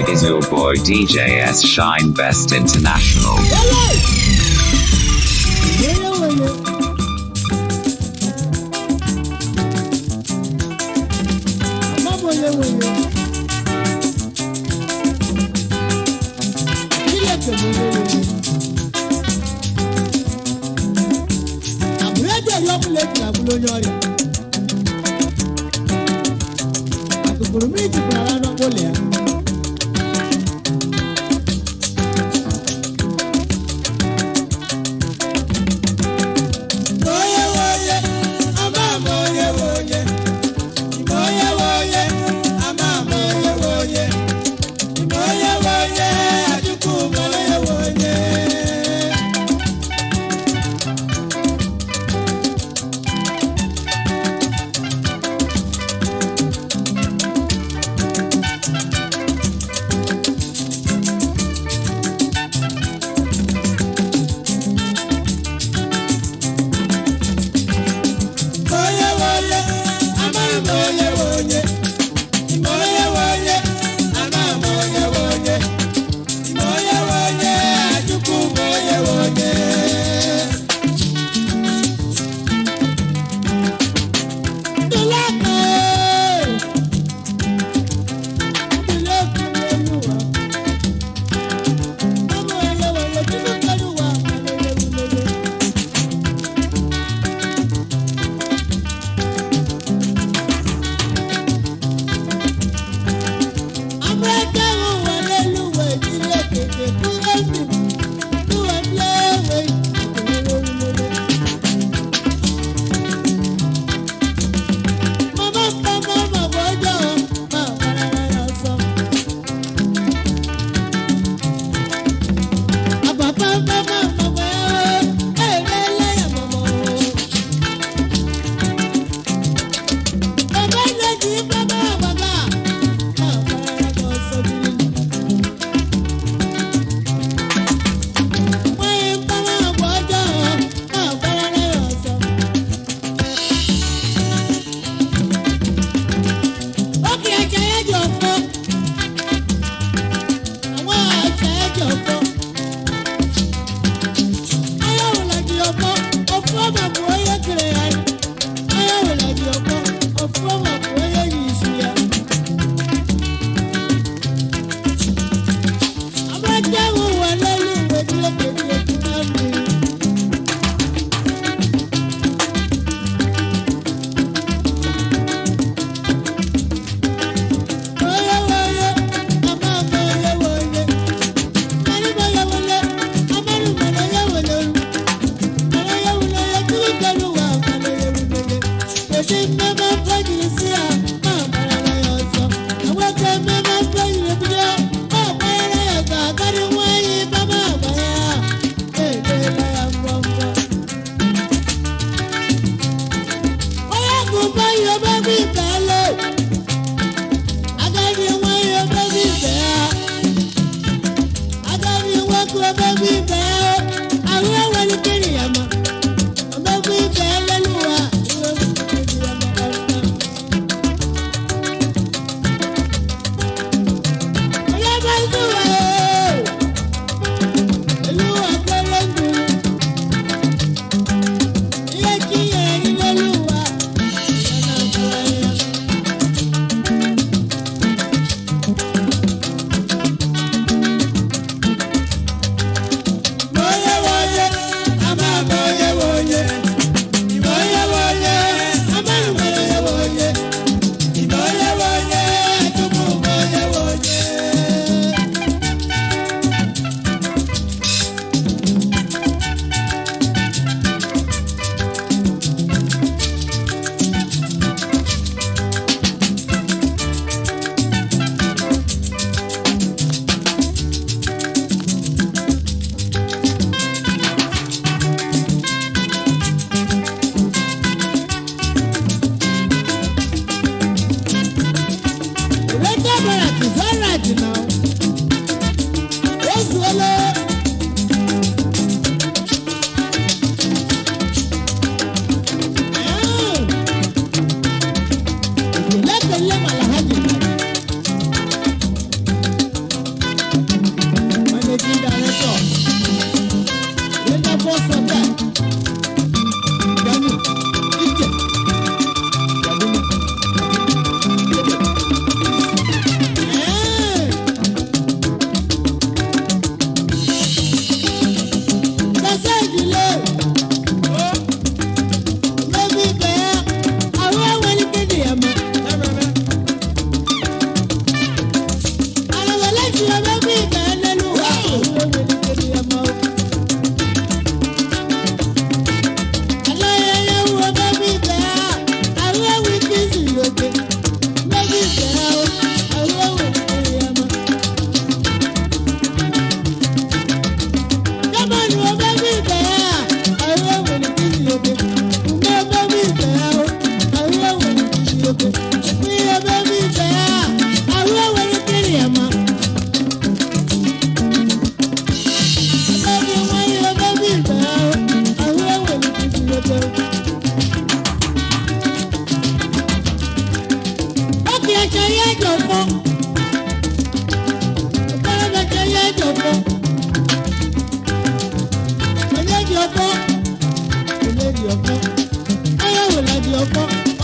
Is your boy DJ S Shine Best International. Yeah.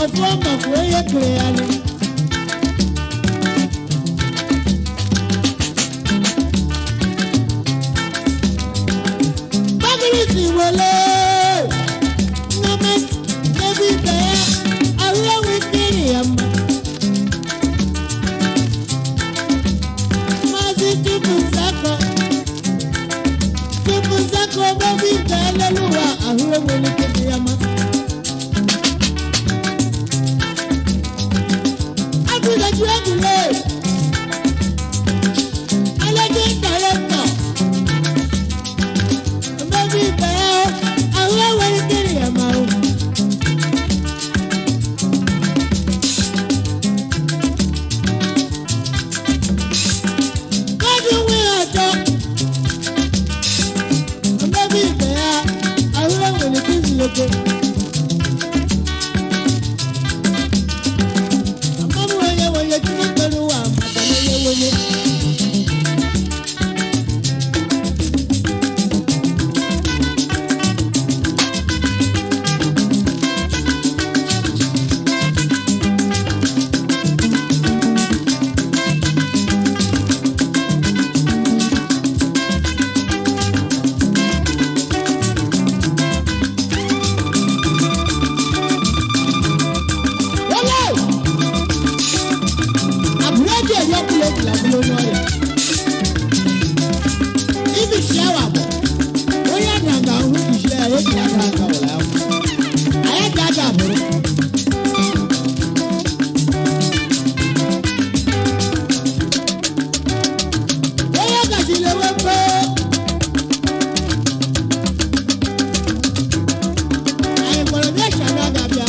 Ọfọma bụ onye kere ya nụ. Bagirisi wele nnama n'ebe ibe ya ahụ enwe ike iri ya mma. Maazị Chukwuzako Chukwuzako n'ebe ibe ya n'elu ụwa ahụ enwere ike dị ya mma. Agụgaji egwule Managing Director n'ebe ibe ya ahụ enwere ike iri ya mma. Mmadụ nwe atọ n'ebe ibe ya ahụ enwere ike izu oke. Amam onye onye Chineke n'ụwa maka na onye onye. Wọlé! Àbúrẹ́dì ẹ̀yọ́ kúlẹ̀ kìlà búlọ̀ n'ọ̀yà. Ibi ṣí àwà bọ̀, onye àdàgà ọ̀hún kìí ṣe ẹ̀yẹ́ kìlà àdàgà wọ̀lá ọ̀hún. Àyẹ̀ kìí àdà àbúrò. Onye gàjì lè wé pé. Àyè kpọ̀rọ̀ bí ẹ̀ṣẹ̀ náà gàbíà.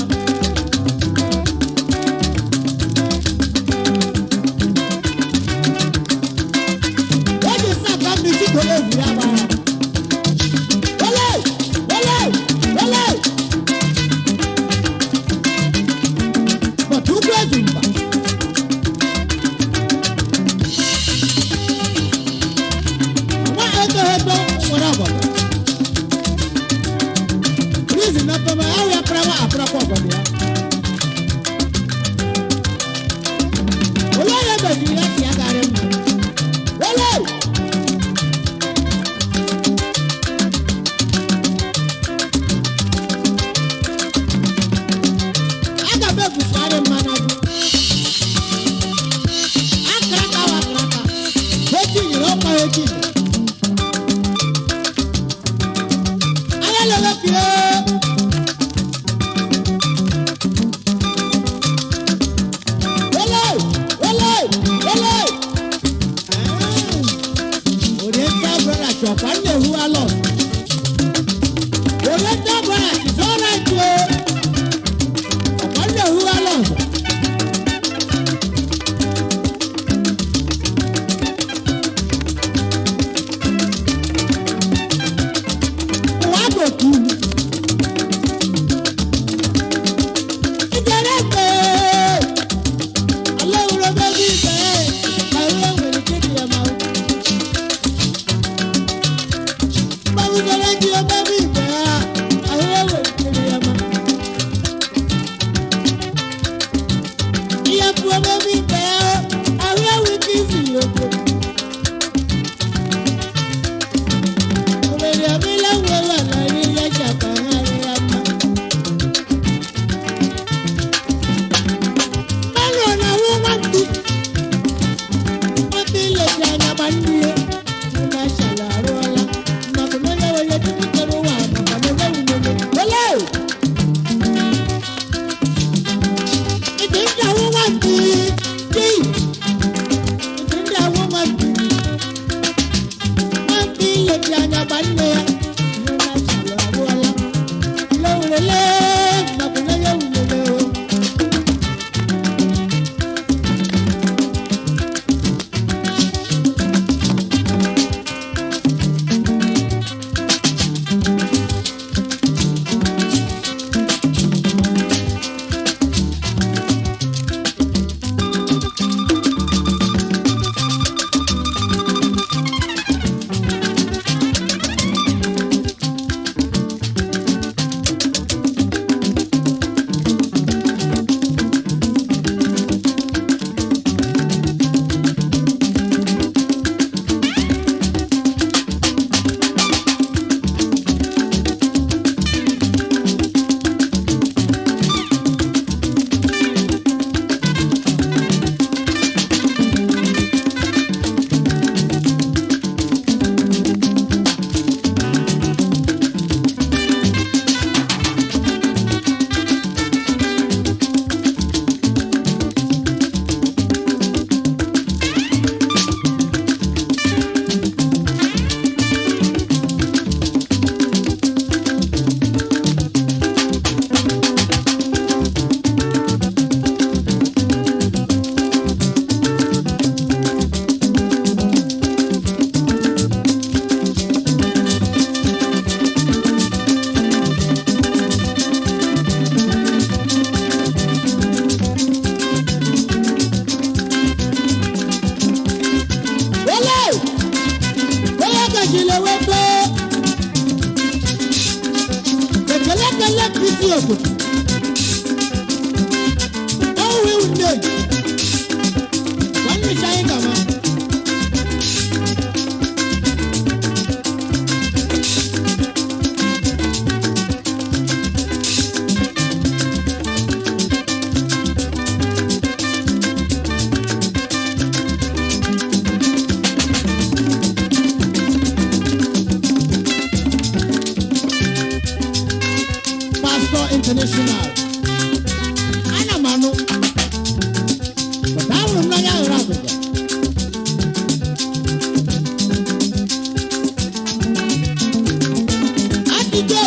Wọ́n sá ká mi tí kò lè wúyà bára. Wọlé! Wọlé! Wọlé! Bọ̀dú gbèsè mbà. Àwọn ẹgbẹ́ ẹgbẹ́ nwere ọ̀bọ̀dọ̀. Prison náà pẹ̀lú àwọn ẹ̀pẹ̀rẹ̀ àpẹ̀rẹ̀ ọ̀bọ̀dọ̀ ya. Olóyè bẹ̀rẹ̀ láti agarẹ̀ mọ́. Wọlé! Aga m ebufere mmanụ gị. Akara wa akara. Echi nyere ọkwa echi nyere. Anya lele pie. Wele! Wele! Wele! Oriental brother chọkwa nna ehu alọ. Oriental brother is all right o. Ọ̀pọ̀ nna ehu alọ ọzọ. Ụwa bụ otu. Ijere gbe. Ala ewuro bebe ibe. Ma ewu nwere ike dị ya ma. Mgbanwụzere ji obebe ibe ya. Ahụ enwere ike dị ya ma. Ihe kwuo obebe ibe ya. Ahụ enwe ike izu ya oke. Obele piti obodo. Ọwụ iwu nne. Nwanne anyị gama. Pastor International. Ana m anụ. But ahụrụ m n'anya hụrụ agụgọ. Adịgo!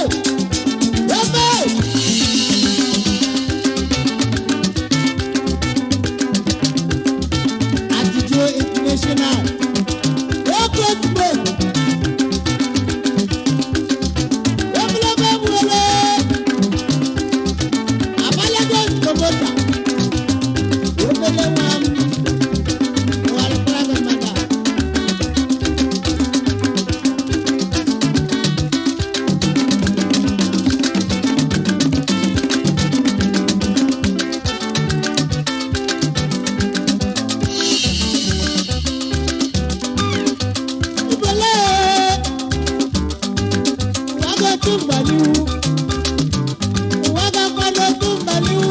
Ebe! Adịgo International. Oke ozugbo! Ogologo egbuole! Abalago promota. Obele nwa m. Ụgharịkwara gị mmadụ a. Ibele ụwa ga-etu mgba n'ihu. Ụwa ga-akwado otu mgba n'ihu.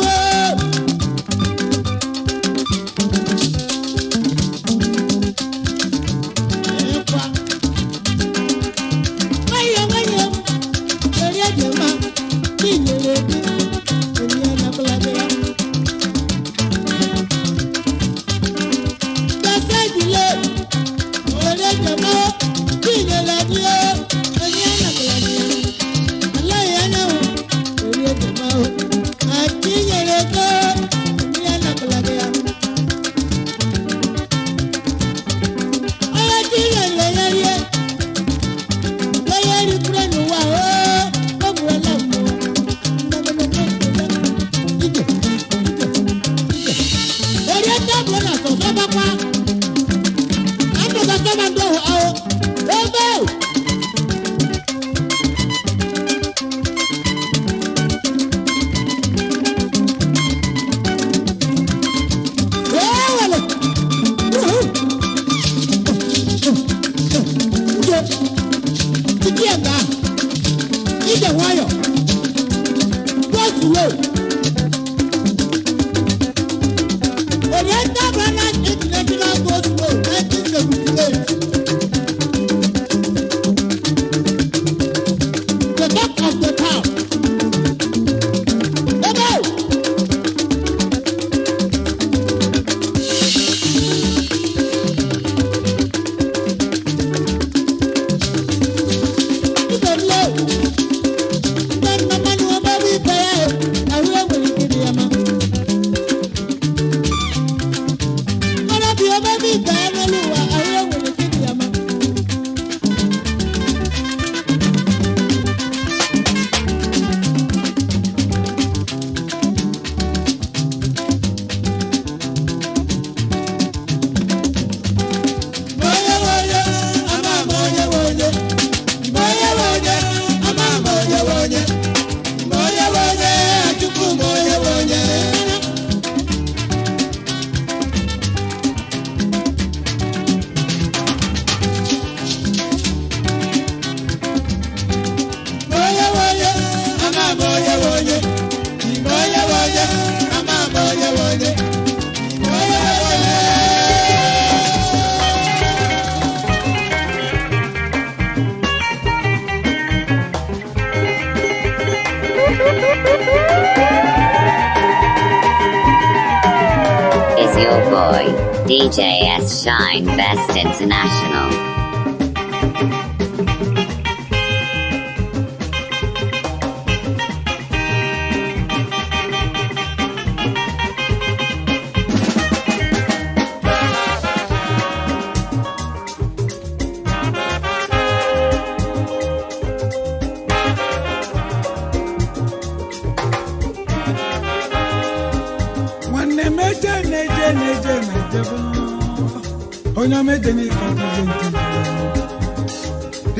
Ekwa. Nwayọọ nwayọọ, eri ejema, tinyere gị, eri anakwala gị ya. Gbèsè ìdílé, eri ejema, tinyere gị, eri anakwala gị ya. Aláì anáwó, eri ejema o, àtinyere gị, eri anakwala gị ya. Onye tinyere ya rie, onye rikwure n'ụwa o, o gbuola mmụọ. Ije, ije, ije. Eri tábìlì na sọ̀sọ́ bá pa. Àtọ̀tọ̀ sọ́ba ń dọ̀wọ̀ ọ́. Ebe! Ewele! Uhu! Nje! Titi ẹ̀ka! Ije nwayọ̀! Go slow! Oriental Brothers International Go Slow 1978. The talk of the town. Ebe! Ibele! Ndị nnamani ọgbọgbọ ibe ya ahụ enwere ike ịdị ya ma. Mmadụ ọgbọgbọ ibe ya n'elu ụwa ahụ enwere ike ịdị ya ma. Onye nwe onye, ama ama onye nwe onye. Onye nwe onye, ama ama onye nwe onye. Onye nwe onye, Chukwu ma onye nwe onye. Onye nwe onye, ama ama onye nwe onye. Onye nwe onye, ama ama onye nwe onye. Onye nwe onye. Is your boy, DJ S Shine Best International. Nwanne m eje na-eje na-eje na-ejebe onye ọma eje n'ike ọdịzi ntị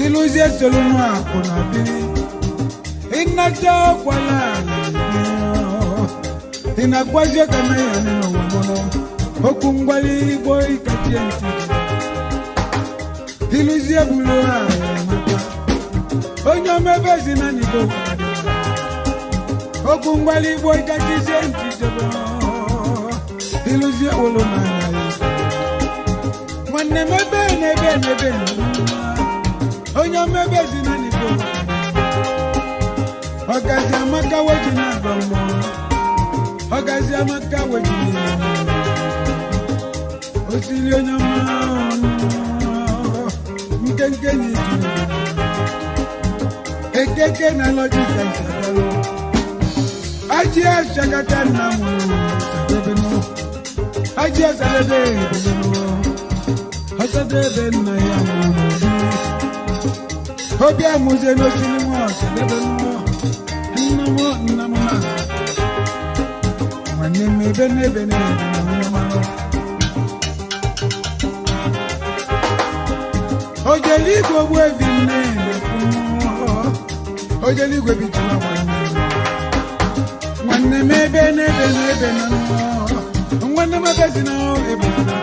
ịlụzie solunu akụ na biri. Ịnata ọkwala ị na-agwazi ọka na ya n'ụwa mụnụ okwu ngwali igbo ịkachie ntị iluzie bulu ha onye omebe si na n'igbo okwu ngwali igbo ịkachizie ntị jebe iluzie wolo n'anya ya nwanne m ebe n'ebe n'ebe onye omebe si na n'igbo ọgazi amaka weji na-agba mmụọ ọgazi amaka weji osiri onye ọma nkenke na itu ekeke na lọjika nsadalo aji asakata nna m sadebenu aji asadebe ebebenu ọsadebe nna ya mụrụ obi amụzie n'osiri nwa ọsadebenu nna m nna m na nwanne m ebe n'ebe n'ebe na onye mmanụ ojeligwe ogbu evi nne ojeligwe bijila nwanne nwanne m ebe n'ebe n'ebe na nwanne m ebe si na ebe na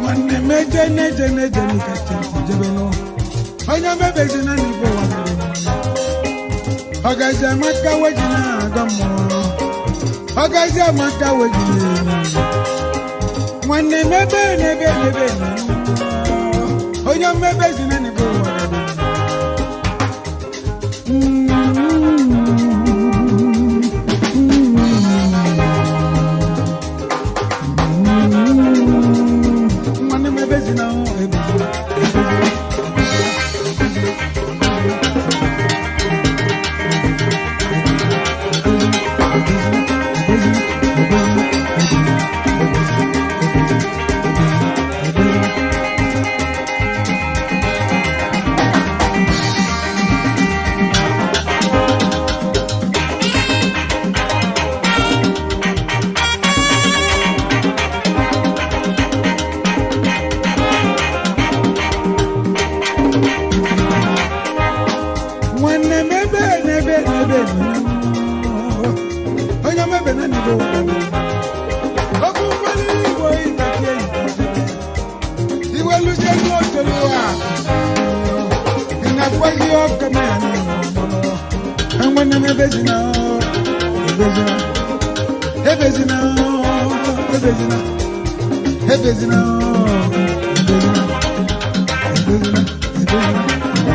nwanne m eje n'eje n'eje n'ikacha ntị jebelu onye mebezi na n'igbo wadoro ọgazi amaka weji na-aga mmụọ ọgazi amaka weji na nwanne m ebe n'ebe n'ebe na onye mmebezi na n'igbo wadoro nwanne m ebezi na ebezi nwanne m ebe n'ebe n'ebe onye mebe na n'ebe okwu mgbali igbo ịtachi iweluzie n'otelu a ị na-akwazi ọka na ya nwanne m ebe si na Ebezina, ebezina, ebezina, ebezina, ebezina, ebezina, ebezina.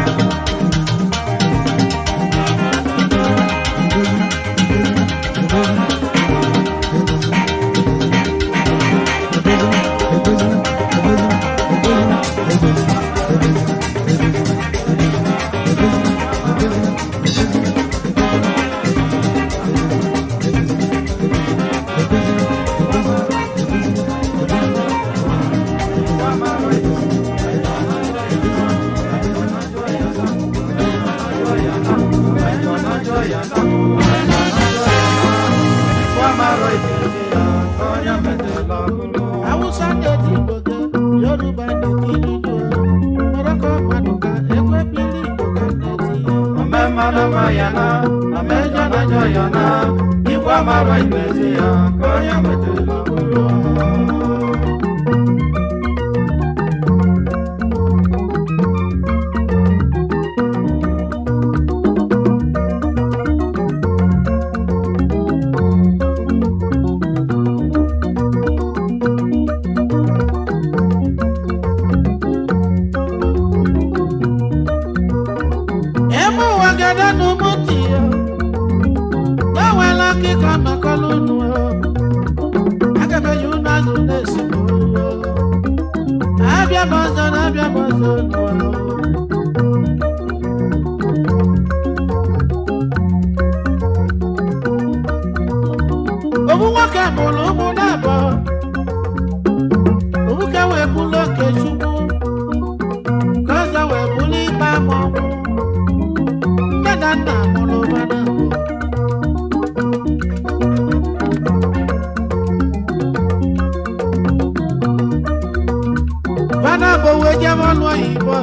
Hausa na-eti Igbo ga, Yoruba na-eti Igbo, Morocco mmadụ ga, ekwe bili Igbo ga na-eti. Ebe ụwa gada n'ụmụti ya, enwela akụkọ nnọkọlụ unu o. Aga m enye unu azụ na-esi m olu o. Abịa m ọzọ na abịa m ọzọ n'ụwa o. Obu nwoke mụrụ ụmụ na-abụọ. Obu ka wee bụrụ Okechukwu, ka ọzọ wee bụrụ ikpe ama ọnwụ. Nne na nna mụrụ ụba na abụọ. Bana bụ wee jebe ọlụ oyibo.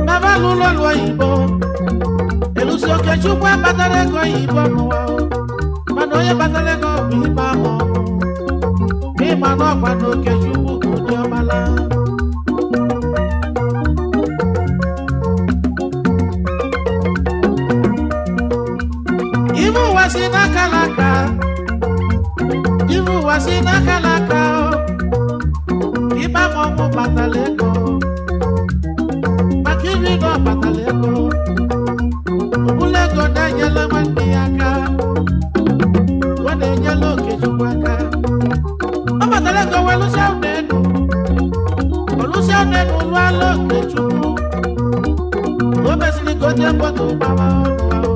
Baba lụrụ ọlụ oyibo. Elusi Okechukwu akpatara ego oyibo n'ụwa o. Mana onye kpatara ego bụ ikpe ama ọnwụ. Ịma na ọkwa na Okechukwu bụ ụdị ọmala. Ibe ụwa si n'aka n'aka. Ibe ụwa si n'aka n'aka o. Ikpe ama ọnwụ kpatara ego. Maka iri na ọ kpatara ego. Ọbụla ego na-enyela nwanne ya aka. Ọ na-enyela Okechukwu aka. Ọ kpatara ego wee lụsịa ụlọ elu. Ọ lụsịa ụlọ elu lụọla Okechukwu. O mesịrị gote moto gbawa ọnụ ahụ.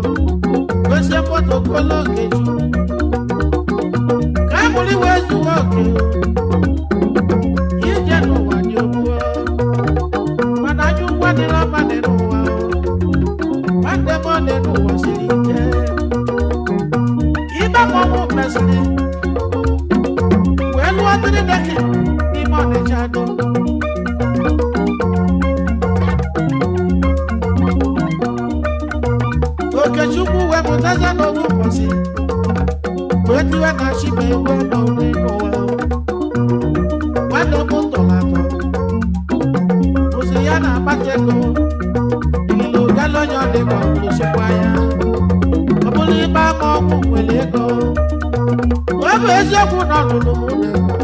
Gosie moto golo Okechukwu. Ka a mụrụ iwe zuo oke. Ije n'ụwa dị ogbuo. Mana anya ukwu adịrọ mma dị n'ụwa o. Nwanne m ọ dị n'ụwa siri ike. Ibe mmọnwụ mesịrị wee lụọ dịrị deki n'ime Ọnịcha do. Okechukwu wee mụtazie n'owu ụbọchị wee tiwe na chi ma egwu ebe onwe n'ụwa. Nwanne m tọrọ atọ. Ozi ya na-akpata ego. Ililo gala onye ọ dị ka ọ lụsịkwa ya. Ọ bụrụ ikpe ama ọgwụ nwere ego. Ọ bụ eziokwu na ọ lụrụ m ụlọ ego.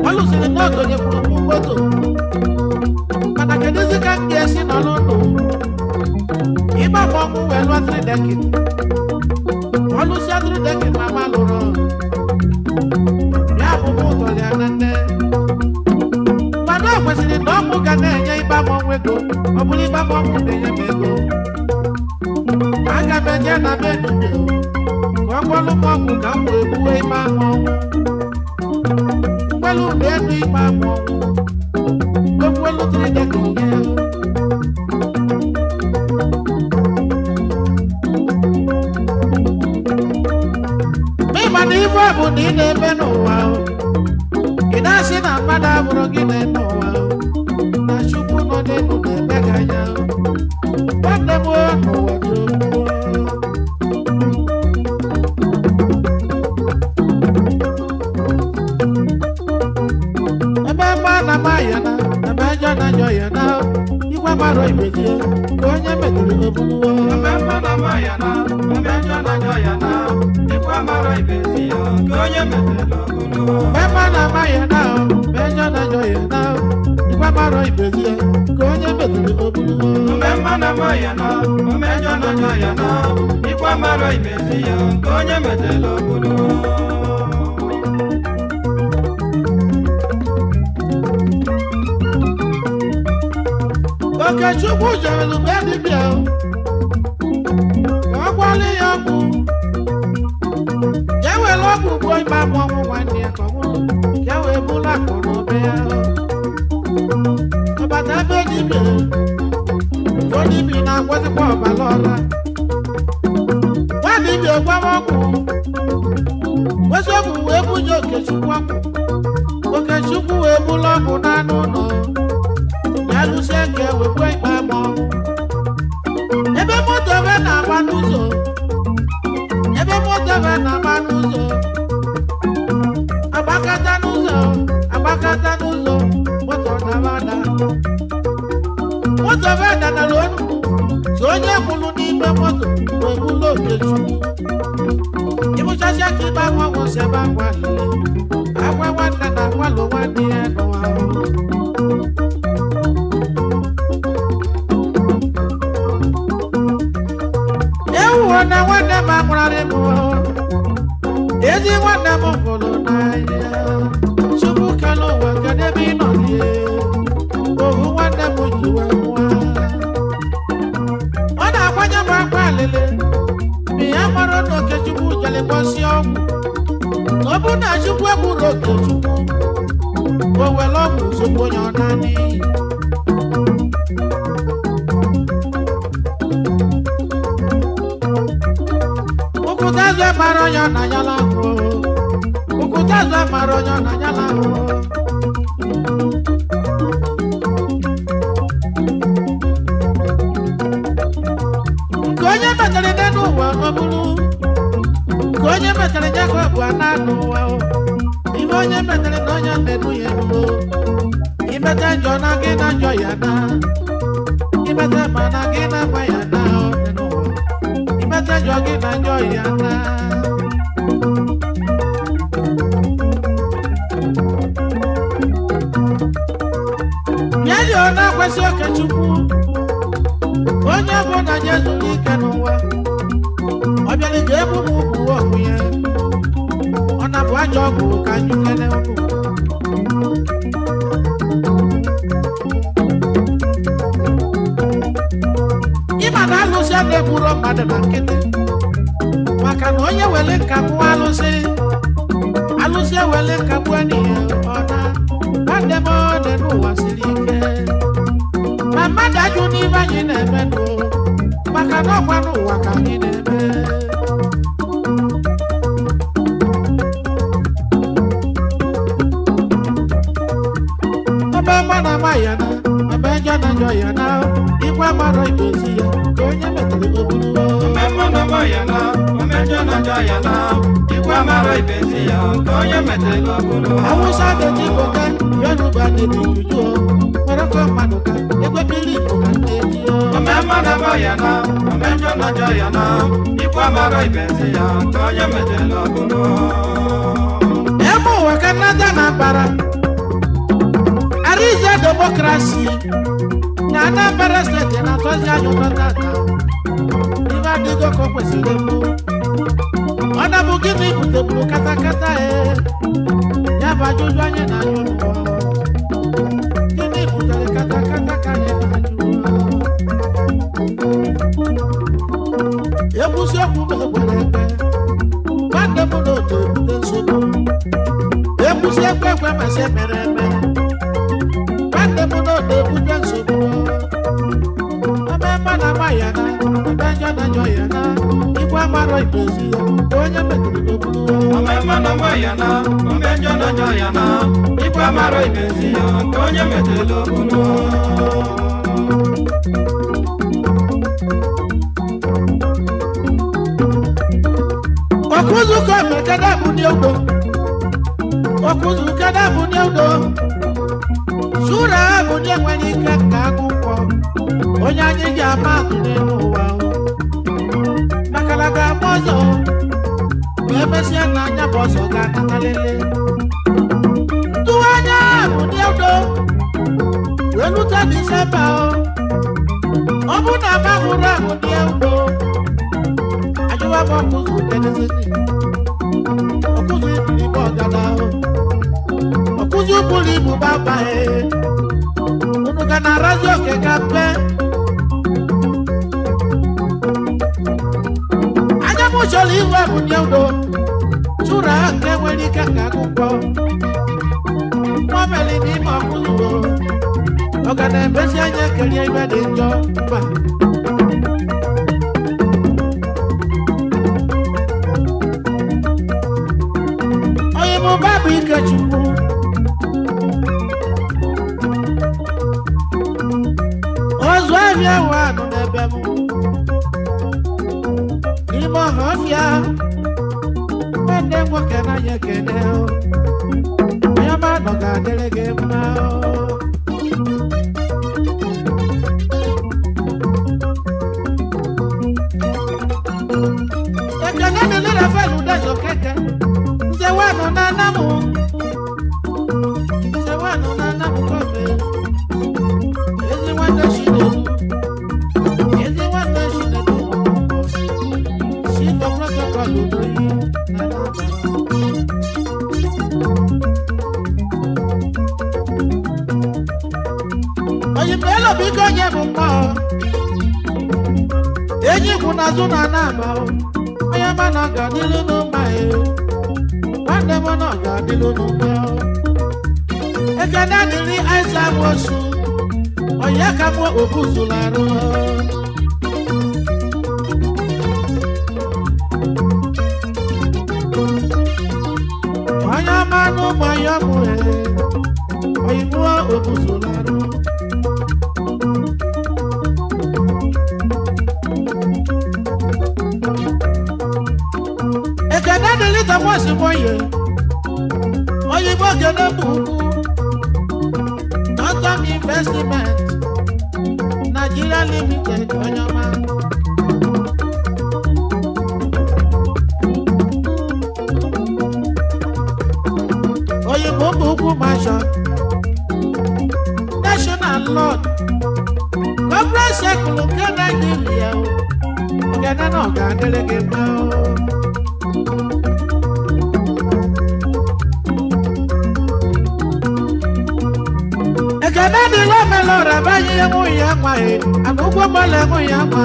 Ọ lụsịrị na ogonyekwuru m moto. Mana kedụzi ka m ga-esi nọrọ ndụ? Ikpe ama ọgwụ wee lụọ three decade. Ọ lụsịa three decade mama lụrụ. Ya bụ m ụtọrọ ya na nne. Mana o kwesịrị na ọmụ ga na-enye ikpe ama ọnwụ ego. Ọ bụrụ ikpe ama ọnwụ na-enye m ego. Aga m eje na be dibịa ka ọ gwọlụ m ọgwụ ka m wee gbuo ikpe ama ọnwụ. Mgbelu ụda elu ikpe ama ọnwụ. Okwu elu tiri dịka ihe. Ịma na ife ọ bụ na ị na-eme n'ụwa o. Ị na-asị na mmadụ abụrụ gị na-eme ụwa o. Na Chukwu nọ n'elu na-eme gị anya o. Nwanne m o, n'ụwa dị ogbu o. Ebe mma na ma ya na, ebe njọ na njọ ya na, igwe mara ibe gị, ka onye metara na-ama ya na omejọ na njọ ya na ikwu amara ibezi ya nke onye metela ọbụlụ. Mema na ama ya na mejọ na njọ ya na ikwa mara ibezi ya ka onye metụrụ obulu. Omemma na-ama ya na omejọ na njọ ya na ikwu amara ibezi ya nke onye metela ọbụlụ. Okechukwu jere be dibịa o, ka ọ gwọọlụ ya ọgwụ. Ya were ọgwụ gbuo ịba mmọnwụ nwanne ya ka ọ nwụrụ, ka e wee bụrụ akụ na ụba ya. Ọbata be dibịa, o dibịa na-agwọzikwa ọbara ọra. Nwa dibịa gwawa ọgwụ, wezi ọgwụ wee bunye Okechukwu ọgwụ. Okechukwu wee bụrụ ọgwụ n'anụ ụlọ. Ya lụsie nke wekwe ikpe ma ọnwụ. Ebe moto ebe na-agba n'ụzọ, ebe moto ebe na-agba n'ụzọ, agbakata n'ụzọ, agbakata n'ụzọ, moto na-agbada. Moto ebe danara onu, so onye kwụrụ n'ime moto wee bụrụ Okechukwu. Ịbụchasịa ka ịgba nwanwụ si ebe akwa lele, akwa nwanne na akwalụ nwanne ya n'ụwa. Ewuwo na nwanne m amụrarị m o. Ezi nwanne m hụrụ n'anya. Chukwu kere ụwa kedu ebe ị nọ dị? Ohu nwanne m ji wee nwụọ. Ọ na-akwanye m akwa alịlị mgbe ya mara na Okechukwu jere gbọsịa ọgwụ. Na ọ bụrụ na Chukwu egburu Okechukwu, o were ọgwụ zogbu onye ọ na n'iyi. Ụkụta mara onye ọ na-anyala ahụ. Ụkụta mara onye ọ na-anyala ahụ. Nke onye metere nne n'ụwa ọ bụrụ, nke onye metere ya ka ọ bụ ana n'ụwa o. Ihe onye metere na onye na-enu ya enuo. Imete njọ na gị na njọ ya na. Imete ma na gị na mma ya na ọ dị n'ụwa. Imete njọ gị na njọ ya na. Bịa dị ọ na-akwesị Okechukwu, onye bụ na nye zuru ike n'ụwa. Ọ bịara ga-ebu m ugwu ọgwụ ya. Ọ na-abụ ajọ ọgwụ ka anyị kele ụnụ. Ịma na alụsị a na-egburo mmadụ na nkịtị, maka na onye were nka gbuo alụsị, alụsị ewere nka gbuo n'ihe ọ na nwanne m ọ dị n'ụwa siri ike. Ma mmadụ ajụ n'ibe anyị na-eme nụ, maka na ọkwa n'ụwa ka anyị na-eme. Ebe mma na ama ya na, ebe njọ na njọ ya na, ikwe mara ibezi ya, ka onye metere oburu. Omemma na-ama ya na omejọ na njọ ya na ikwu amara ibezi ya nke onye metela ọbụlụ. Awụsa na-eji boka, Yoruba na-eji juju o, Morocco mmadụ ka, egwebili Igbo ka na-eji o. Omemma na-ama ya na omejọ na njọ ya na ikwu amara ibezi ya nke onye metela ọbụlụ. Ebe ụwa ka nnata na mbara, Arize demokrasi na Anambra steeti na-atọzi anyị ụtọ tata. Ife adịgo ka o kwesịrị mbụ. Ọ na-bụ gịnị butegburu katakata e? Ya bụ ajụjụ anyị na-ajụ n'ụwa. Gịnị butere katakata ka anyị na-ajụ? Ekwusi okwu m ekwere ekwe, nwanne m na otu ebute nsogbu. Ekwusi ekwe ekwe masị emere eme, nwanne m na otu ebute nsogbu. Ebe mma na ama ya na, ebe njọ na njọ ya na, ikwe amarọ ibezi ya, onye metụrụ oburu. Omemma na-ama ya na omejọ na njọ ya na ikwu amara ibezi ya nke onye metela ọbụlụ. Ọkụzụ ka mekada bụ ndị ogbo. Ọkụzụ kada bụ ndị ogbo. Sura bụ ndị nwere ike ka akwụkwọ. Onye anyị ji ama atụ n'elu ụwa. O. Emesịa na anya bụ ọsọ ga-anatalele. Ntụwa anya bụ ndị udo wee lute Disemba o. Ọ bụ na mabụrụ ahụ ndị udo. Ajụwa m ọkụzụ kedezini. Ọkụzụ ibili bụ ọgada o. Ọkụzụ buru ibu baba e. Unu ga na-arazi oke ka mpe. Anya m chọrọ iwe bụ ndị udo. Tụra nke nwere ike ka akwụkwọ. Nwameli n'ime ọkụzụ o. Ọ ga na-emezi anya kelee ibe dị njọ mba. Onye bụ Babụ Ikechukwu. Ozu ahịa ahụ anụ n'ebe m. N'ime ọha ọfịa, nwanne m nwoke n'anya ekene o. Onye ọma nọ ga-adịrị gị mma o. Ekene dịrị Rafael Udezo Keke. Nze wanụ na anamụ. Nze wanụ na anamụ kọfe. Ezi nwanne Chinedu. Ezi nwanne Chinedu. Chief of protocol Udoyi na Anambra. Oyimelo biko nye m mmụọ. Enyi kwụ n'azụ na anaba o. Onye ma na ọ ga-adịlụ n'ụma e. Nwanne m na ọ ga-adịlụ n'ụma o. Ekene dịrị Aịsa Nwosu. Onye ka mụ obuzula arụ. Onye ọma n'ụmụ ya mụ e. Oyimụọ obuzula arụ. Ekene dịrị Thomas Nwoye. Oyinbo Kene bụ ukwu. Northern Investment Nigeria Limited onye ọma. Oyinbo bụ ukwu Mansion. National Lord. Conference Circle nke Nigeria o. Okene na ọ ga-adịrị gị mma o. Ekene dịla omelora banye enweghị ya nwa e, ana ụgwọ mọla enweghị ya nwa.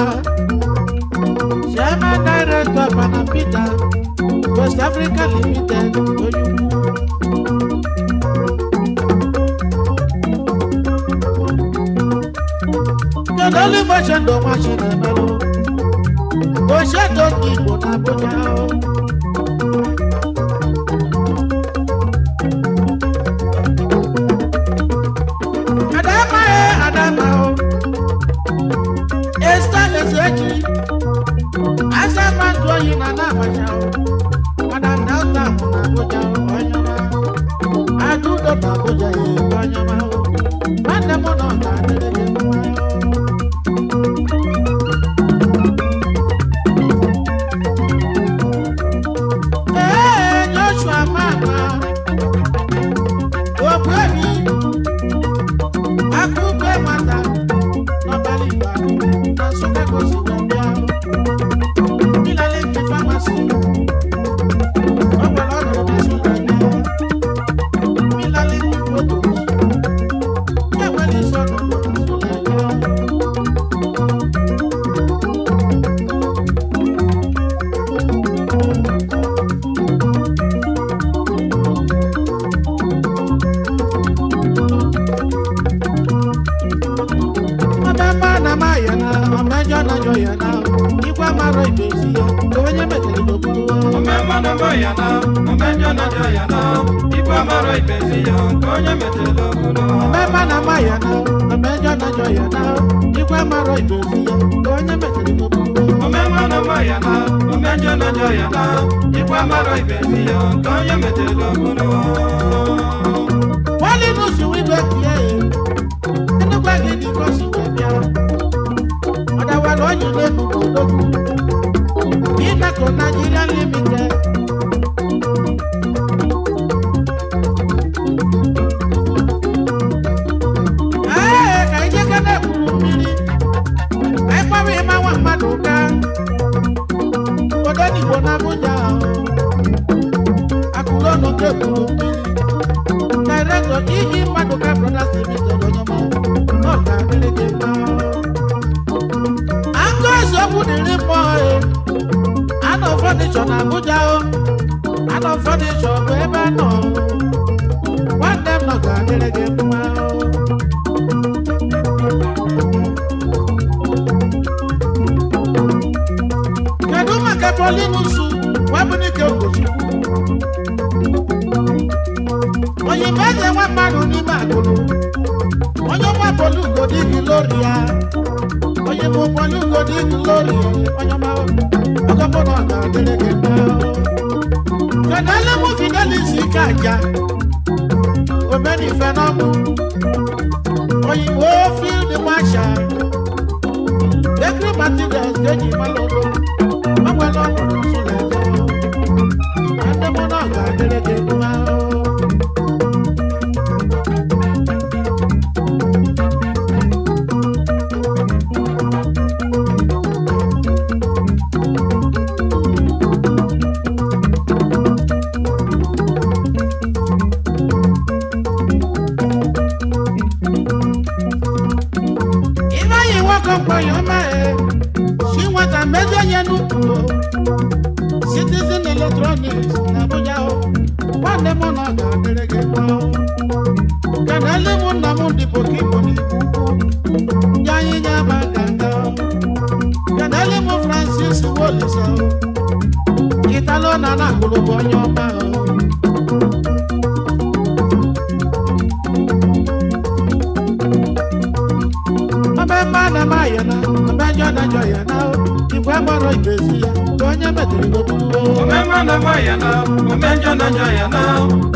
Chairman Director Pana Peter, West Africa Limited, onye ukwu. Kedu olu Igbo Chendo nwa Chinemelụ? Ochendo ndị Igbo na Abuja o. Adama e Adama o. Esta Ezechi. Asa mantu oyi na na Abacha o. Ada Delta mụ na Abuja o onye ọma. Adudo na Abuja e onye ọma o. Nwanne m nọ na adịrị gị mma o. Ee, Joshua Mama. Ogbuefi. Akụkọ nwata n'ọbara Igbo na Nsụka ka o si wee bịa. Ịlele nke famasi, o nwere ọnọdụ na Nsụka bịa. Ịlele nke motos, e nwere isi ọnọdụ na Nsụka bịa. Ọmụma na ma ya na ọmejọ na jọ ya na igwe amara ibezi ya ka onye metere n'okpuru. Omemma na mbọ ya na omejọ na jọ ya na ikpe amara ikpezi ya nke onye metela obodo. Ọmụma na ma ya na ọmejọ na jọ ya na igwe amara ibezi ya ka onye metere n'okpuru. Omemma na mbọ ya na omejọ na jọ ya na ikpe amara ikpezi ya nke onye metela obodo. Wálé nù sí wíwẹ̀ kìí ẹ̀ ẹnugbà gidi kò sí wẹ̀ bíà. Ọ̀dàwà lọ́yìn lẹ́nu kò lókun. Mako Nigeria Limited. Ee, ka anyị jekere ekwuru mmiri, ka anyị kpọrọ ịma nwa mmadụ ụka Odenigbo na Abuja. Akụrụ ọnụ ka ekwuru mmiri, Director E.E. Maduka Brothers Limited, onye ọma, ọ ga-adịrị gị mma. Aka eziokwu dịrị mmụọ e. Anọ fọnịchọ na Abuja o. Anọ fọnịchọ bụ ebe anọ. Nwanne m nọ ga-adịrị gị mma o. Kedu maka Paulinus Nwabunike Ogochukwu? Oyibo eze nwa mmadụ n'ime agụlụ. Onye ọma Polu Godi Gloria. Onye bụ Polu Godi Gloria. Onye ọma ọgọbụ na ọ ga-adịrị gị mma. Kedu ele mụ Fidelis Ike Aja? Omenife n'ọmụ. Oyibo Field Marshal. Bakery materials ga-eji mara ụlọ. O nwere ọnọdụ nsụlẹ̀ ẹjọ́. Nwanne m na ọ ga-adịrị gị mma. Ifeanyi nwoke mkpọnye ọma e, si nwata mezi onye n'ukwu o. Citizen Electronics na Abuja o, nwanne m na ọ ga-adịrị gị mma o. Kenele m nna m dị Pokimo n'Igbo Ukwu, ndị anyị ga-aba ganga o. Kenele m Francis Wolisa o, Italo na na-agbụrụ bụ onye ọma o. Ọmọ na ma yọ na, ọmọ ẹjọ́ náà jọ yọ náà, ìgbà mọ̀rọ̀ ìgbésí ya, ka onye metụrụ n'okpuru. Omemma na ma ya na, omenjọ na njọ ya na,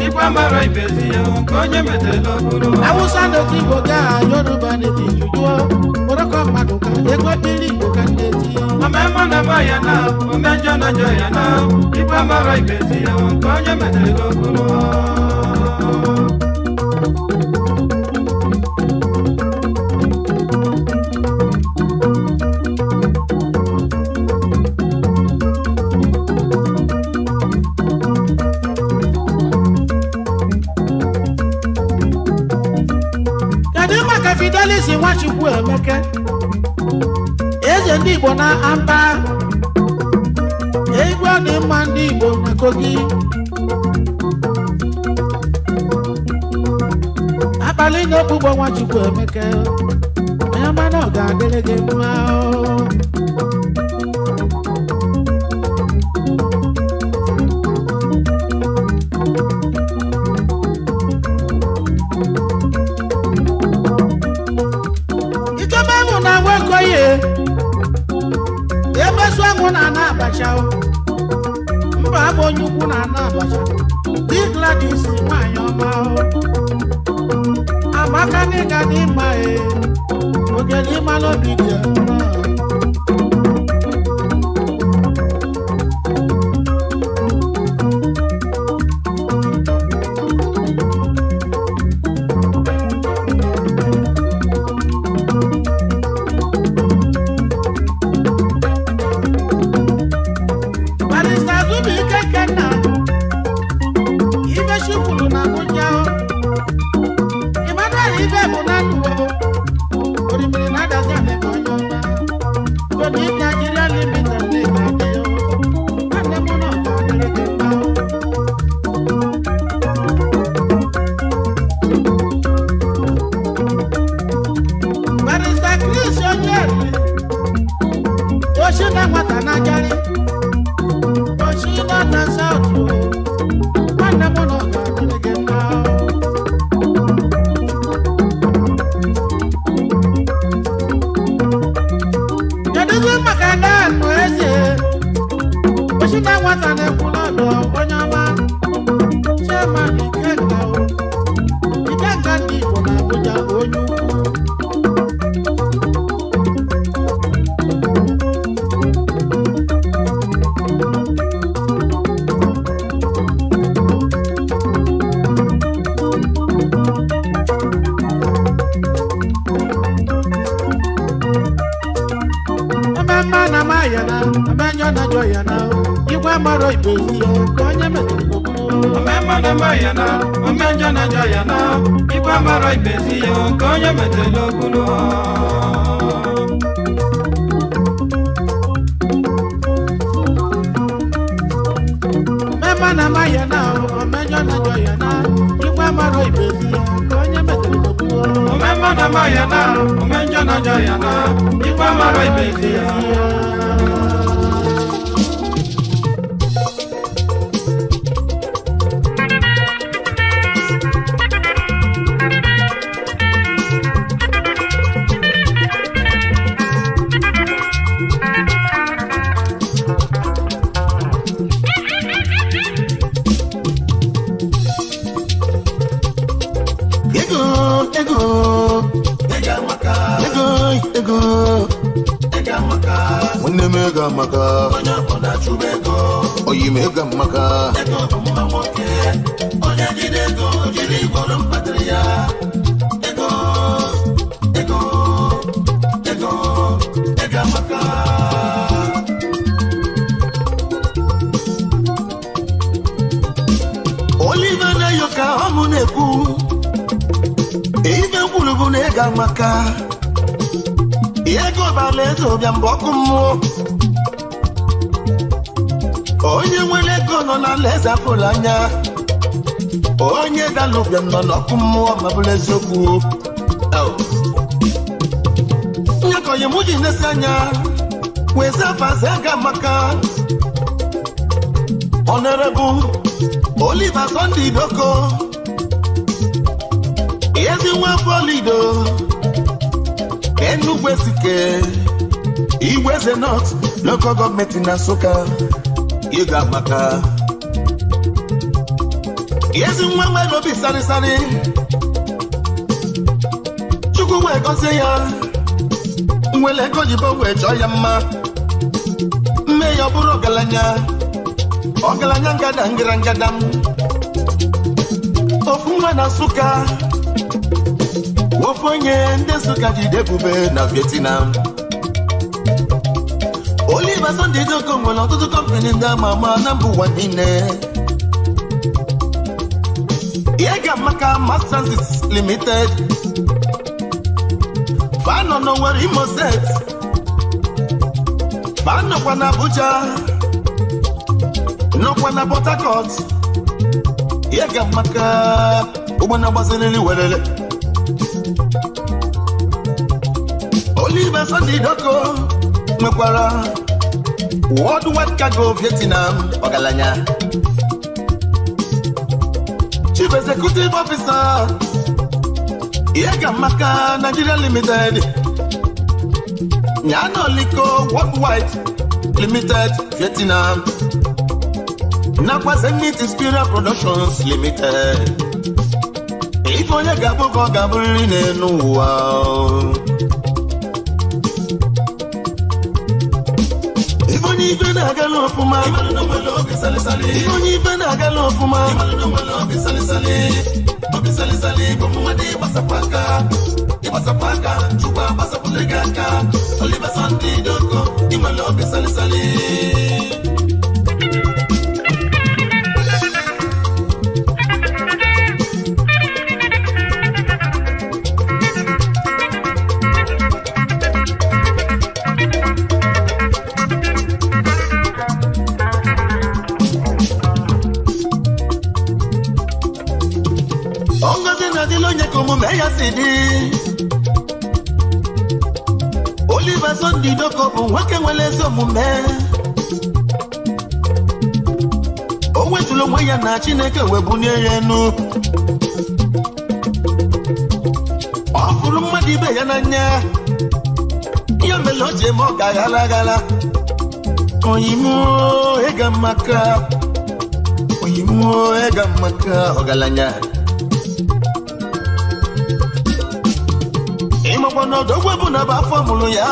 ikpe mara ibezi ya, nke onye metela okpuru. Awụsa na-eti Igbo gaa, Yoruba na-eti Juju, Morocco mmadụ ka ego mmiri Igbo ka na-eti. Omemma na ma ya na, omenjọ na njọ ya na, ikpe mara ibezi ya, nke onye metela okpuru. Kedu maka Fidelis Nwachukwu Emeke? Eze ndị Igbo na Amba, egwu dị mma ndị Igbo na Kogi. Abalị na-egbugbo Nwachukwu Emeke, onye ọma na ọ ga-adịrị gị mma o. Ikebe mụ na nwokoye emesu anwụ na ana abacha o. Mba abụ onye ukwu na ana abacha di Gladys nwanyị ọma o. Amaka n'ịga n'ịma e ogele ịmala obi dị ya mma. Barrister Azubike Ikenna, Ife Chukwuru na Abuja o. Emmanuel Ibe bụ na ndụ o. Orimiri na-adazi ala ebe onye ọma. Tony Nigeria Limited na-eme adị o. Nwanne m na ọ ga-adịrị gị mma o. Barrister Chris Onyeri, Oshi na nwata na Ajarị. Oshi na South o. Nwanne m na ọ ga-adịrị gị mma o. Kedụzi maka Dan Eze? Oshi na nwata na-ekwu n'ọdụ onye ọma. Chairman Ikenga o. Ikenga ndị Igbo na Abuja onye ukwu. na-ajọ ya na igwe mara ibezi ya ka onye metụrụ ogburu. Ome mmadụ ma ya na ome njọ na njọ ya na ikwe mara ibezi ya nke onye metela ogbulu. Mema na ma ya na omenjọ na-ajọ ya na igwe mara ibezi ya ka onye metụrụ ogburu. Ome mmadụ ma ya na ome njọ na njọ ya na ikwe mara ibezi ya. Ego, ego, ego, ego, nwanne m ego amaka, oyi m ego amaka. Oliver na-eyo ka ọ mụ na-ekwu. Ife kwuru bụ na ego amaka. Ego bara eze ụbịam bụ ọkụ mmụọ. Onye nwere ego nọ n'ala eze afụrụ anya. Onye dara ụbịam nọ n'ọkụ mmụọ ma bụrụ eziokwu. Au. Nyakọghị mụ ji nesi anya wee zafazi ego amaka. Honorable Oliver Sunday Doko, ezi nwa afọ Lido, Enugu Ezike, Igweze North Local Government na Nsụka, ego amaka. Ezi nwa nwere obi sarịsarị, Chukwu wee gọzie ya, nwere ego oyibo wee chọọ ya mma, mme ya ọ bụrụ ọgaranya, ọgaranya ngada ngara ngada m. Ofu nwa na Nsụka, ofu onye ndị Nsụka jide ebube na Vietnam. Oliver Sunday Doko nwere ọtụtụ kọmpanị ndị ama ama na mba ụwa niile. Ego amaka Mass Transit Limited, fanọ n'Owerri, Imo State, fanọkwa na Abuja, nọkwa na Port Harcourt. Ego amaka, ụgbọ na-agbaziriri werere. Oliver Sunday Doko nwekwara Worldwide Cargo Vietnam, ọgaranya. Chief Executive Officer, Ego Amaka Nigeria Limited, Nyanoliko Worldwide Limited Vietnam, nakwa Zenith Inspiral Productions Limited. Ife onye ga-abụ ka ọ ga-abụrịrị n'elu ụwa. Ife onye ife na-agala ọfụma, ife onye ife na-agala ọfụma, Ngozi na-adịla onye ka omume ya si dị. Oliver Sunday Doko bụ nwoke nwere ezi omume. O wetụrụ onwe ya na Chineke wee bunie ya enu. Ọ fụrụ mmadụ ibe ya n'anya, ya mere o ji eme ọka ghara aghara. Oyimuo ego amaka, oyimuo ego amaka, ọgaranya. Ịmakwa na ọdọgwu bụ na bụ afọ mụrụ ya.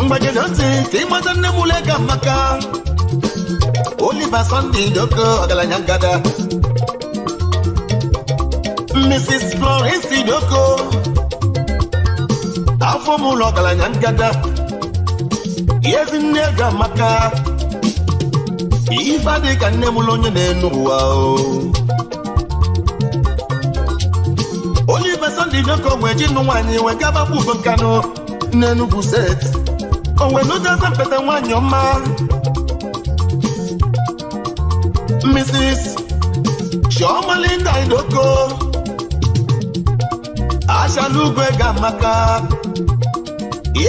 Mgbajiri ntị ka ịmata nne m ụlọ ego amaka. Oliver Sunday Doko, ọgaranya ngada. Mrs. Florence Doko, afọ m ụlọ ọgaranya ngada. Ezi nne ga-amaka ife adịghị ka nne mụrụ onye na-enu ụwa o. Oliver Sunday Idoko wee ji nụ nwaanyị wee gaba kpugo nkanụ n'Enugu steeti. O wee nụtaza mpete nwaanyị ọma, Mrs. Chioma Linda Idoko. Achala ugwe ga-amaka,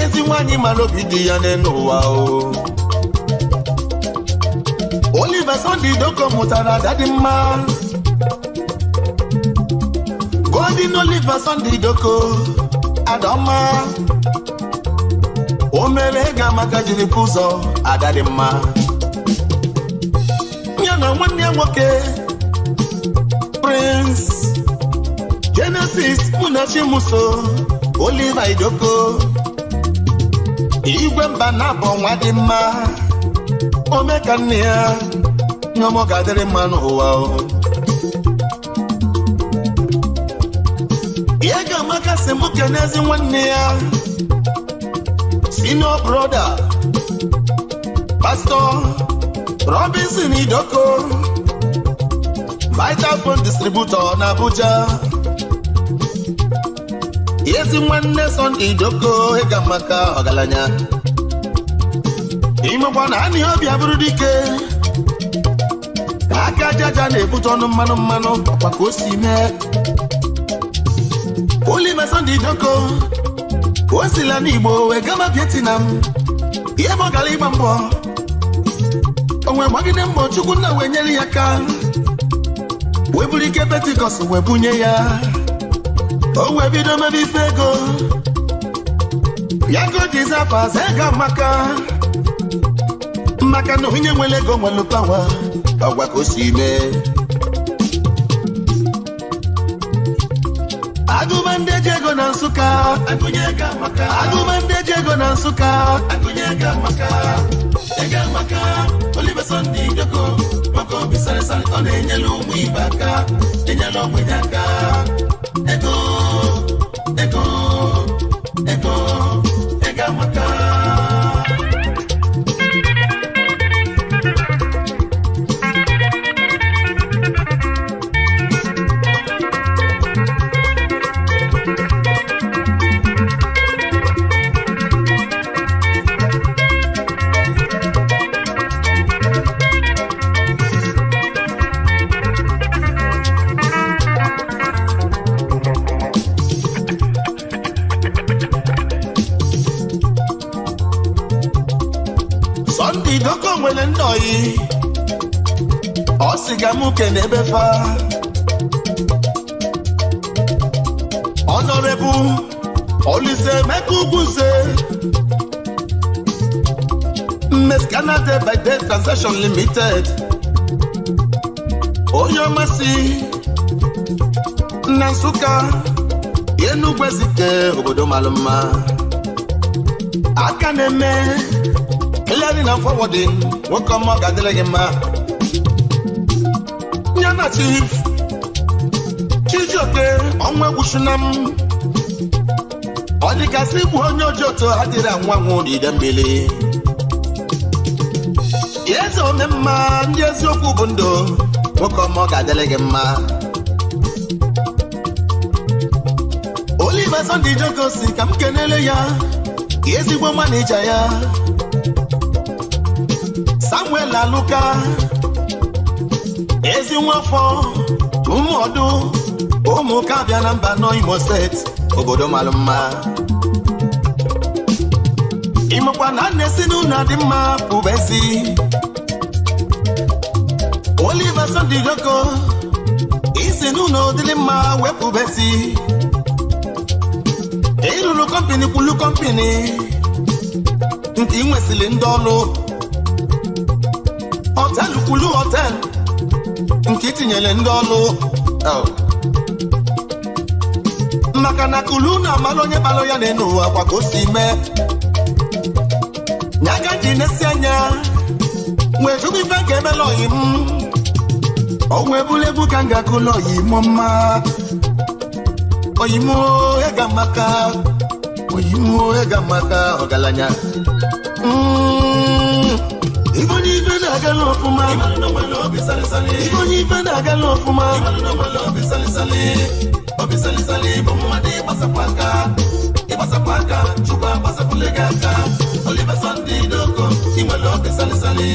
ezi nwaanyị mara obi dị ya n'elu ụwa o. Oliver Sunday Idoko mụtara ada dị mma, Golden Oliver Sunday Idoko. Adaọma o mere ego amaka jiri kwụ ụzọ ada dị mma. Ya na nwanne ya nwoke, Prince Genesis Munachimuso Oliver Idoko, igwe mba na-abọ nwa dị mma, ome ka nne ya nyọmọ ga-adịrị mma n'ụwa o. Ihe ga-amaka sị mụ kenezi nwanne ya, senior brother, Pastor Robinson Idoko, Vital Phone Distributor na Abuja. Ezi nwanne Sunday Idoko, ịga maka ọgaranya imekwa na anị obi abụrụ dike ka aka jaja na-ebute ọnụ mmanụ mmanụ ọkwa ka o si mee. Oliver Sunday Idoko o sila n'Igbo wee gaba Vietnam, ihe bụ ọgara ịgba mbọ onwe gbagide mbọ Chukwunna wee nyere ya aka wee buru ike Pentikọst wee bunye ya, o wee bido mebe ife ego ya ka o ji zafa ego amaka, maka na onye nwere ego nwere pawa ọgwa ka o si mee. Agụba ndị eji ego na Nsụka, agụba ndị eji ego na Nsụka, ego amaka. Oliver Sunday Idoko, maka obi sarịsarị ọ na-enyere ụmụ ibe aka, enyere ogbenye aka. Ego, ego, ego, ego amaka. Sunday Idoko nwere ndị oyi ọ sị ga mụ kene ebe fa. Honorable Olise Emeka Ugwuze, Mmes Canada by Day Transaction Limited, onye ọmasị na Nsụka, Enugwu Ezike, obodo mara mma, aka na-eme clearing and forwarding. Nwoke ọma, ọ ga-adịrị gị mma. Ya na Chief Chijioke ọnwa egwuchuna m, ọ dịgasị bụ onye ojoto adịrị anwụ anwụ n'ide mmiri. Eze ome mma, ndị eziokwu bụ ndụ. Nwoke ọma, ọ ga-adịrị gị mma. Oliver Sunday Idoko si ka m kenele ya ezigbo manija ya, Samuel Aluka, ezi nwafọ ụmụọdụ ụmụka bịa na mba nọ Imo steeti, obodo mara mma. Ịmakwa na nne si n'ụlọ dị mma pụbezi. Oliver Sunday Idoko isi n'ụlọ dịrị mma wepụbezi, ịrụrụ company kwulu company nke ị nwesịrị ndị ọrụ, hotel kwulu hotel nke itinyere ndị ọrụ. Oh. Maka na kulu na amalụ onye kpalụ ya n'elu ụwa kwa ka o si mee nyaga ji nesi anya nwee chukwu ife ga-emela oyi m o wee bụrụ egwu ka m ga-akụlụ oyi m mma, oyi m ega maka oyi m ega maka ọgaranya. na-agala ọfụma ife onye ife na-agala ọfụma obi salisali bụ mmadụ ịgbasapụ aka ịgbasapụ aka Chukwu agbasapụle gị aka Oliver Sunday Idoko inwere obi salisali.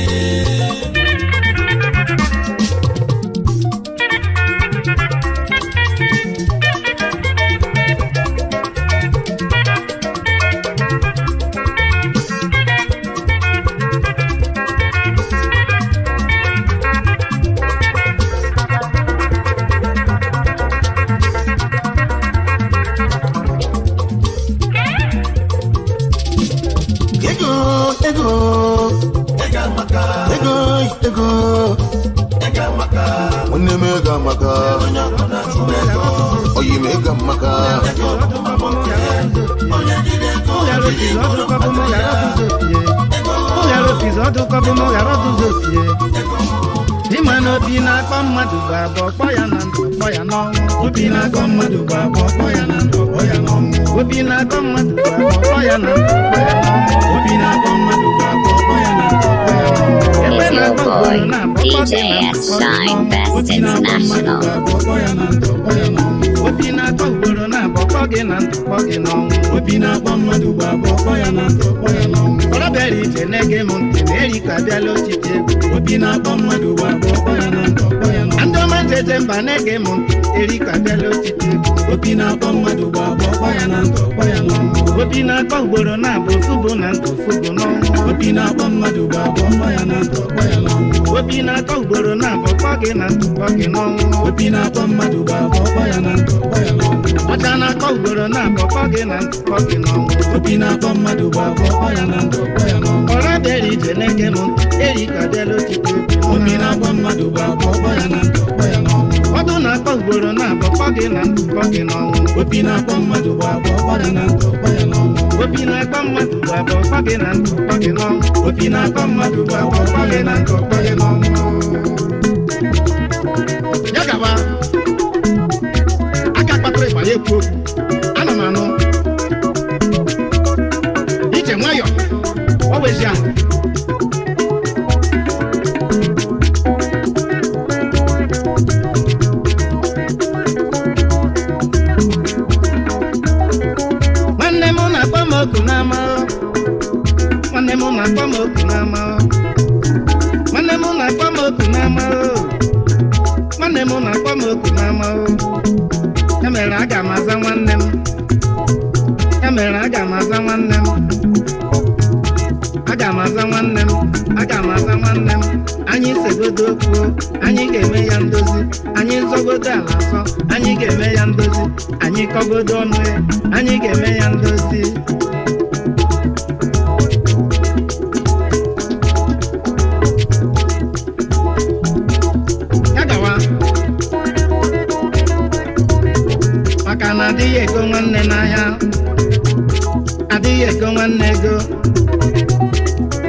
Ego ego ego amaka ego ego ego amaka nwanne m ego amaka onye ọbụla chụrụ ego oyi m ego amaka ego onye jide ego jide ego Ịma na obi na-akpọ mmadụ bụ abụọ kpọ ya na ndụ kpọ ya n'ọnwụ. Obi na-akpọ mmadụ bụ abụọ kpọ ya na ndụ kpọ ya n'ọnwụ. Obi na-akpọ mmadụ bụ abụọ kpọ ya na ndụ kpọ ya n'ọnwụ. Obi na-akpọ mmadụ bụ abụọ kpọ ya na ndụ kpọ ya n'ọnwụ. Ekwe Is your na-akpọ boy ugboro na-abụọ kpọ DJ gị na ndụ S kpọ gị Shine n'ọnwụ. Best Obi na-akpọ mmadụ International. bụ abụọ kpọ ya na ndụ kpọ ya n'ọnwụ. Obi na-akpọ ugboro na-abụọ kpọ gị na ndụ kpọ gị n'ọnwụ. Obi na-akpọ mmadụ bụ abụọ kpọ ya na ndụ kpọ ya n'ọnwụ. Ọrọbịara iche na-ege m ntị na erika abịala otiti egwu. Obi na-akpọ mmadụ bụ abụọ kpọ ya na ndụ kpọ ya n'ọnwụ. Ndị ọma njeje mba na-ege m ntị erika abịala otiti egwu. Obi na-akpọ mmadụ bụ abụọ kpọ ya na ndụ kpọ ya n'ọnwụ. Obi na-akpọ ugboro na-abụ ofu bụ na ndụ ofu bụ n'ọnwụ. Obi na-akpọ mmadụ bụ abụọ kpọ ya na ndụ kpọ ya n'ọnwụ. Obi na-akpọ ugboro na-abụ kpọ gị na ndụ kpọ gị n'ọnwụ. Obi na-akpọ mmadụ bụ abụọ kpọ ya na ndụ kpọ ya n'ọnwụ. Ọcha na-akpọ ugboro na-abụ kpọ gị na ndụ kpọ gị n'ọnwụ. Obi na-akpọ mmadụ bụ abụọ kpọ ya na ndụ kpọ ya n'ọnwụ. Ọra bịara ije na-ege m ntị erika abịala otiti egwu. Obi na-akpọ mmadụ bụ abụọ kpọ ya na ndụ kpọ ya n'ọnwụ. Ọdụ na-akpọ ugboro na-abụ kpọ gị na ndụ kpọ gị n'ọnwụ. Obi na-akpọ mmadụ bụ abụọ kpọ ya na ndụ kpọ ya n'ọnwụ. Obi na-akpọ mmadụ bụ abụọ kpọ gị na ndụ kpọ gị n'ọnwụ. Obi na-akpọ mmadụ bụ abụọ kpọ gị na ndụ kpọ gị n'ọnwụ. Ya gawa aka kpatara ịgba ya ekwu okwu ana m anụ ije nwayọ ọ wezi ahụ. Nwanne m na-akpọ m oku n'ama, nwanne m na-akpọ m oku n'ama, nwanne m na-akpọ m oku n'ama, nwanne m na-akpọ m oku n'ama. Ya mere aga m aza nwanne m, ya mere aga m aza nwanne m, aga m aza nwanne m, aga m aza nwanne m. Anyị segodo okwu, anyị ga-eme ya ndozi. Anyị zọgodo ala azọ, anyị ga-eme ya ndozi. Anyị kọgodo ọnụ ya, anyị ga-eme ya ndozi. Ya gawa maka na adịghị ego nwanne n'ahịa, adịghị ego nwanne ego,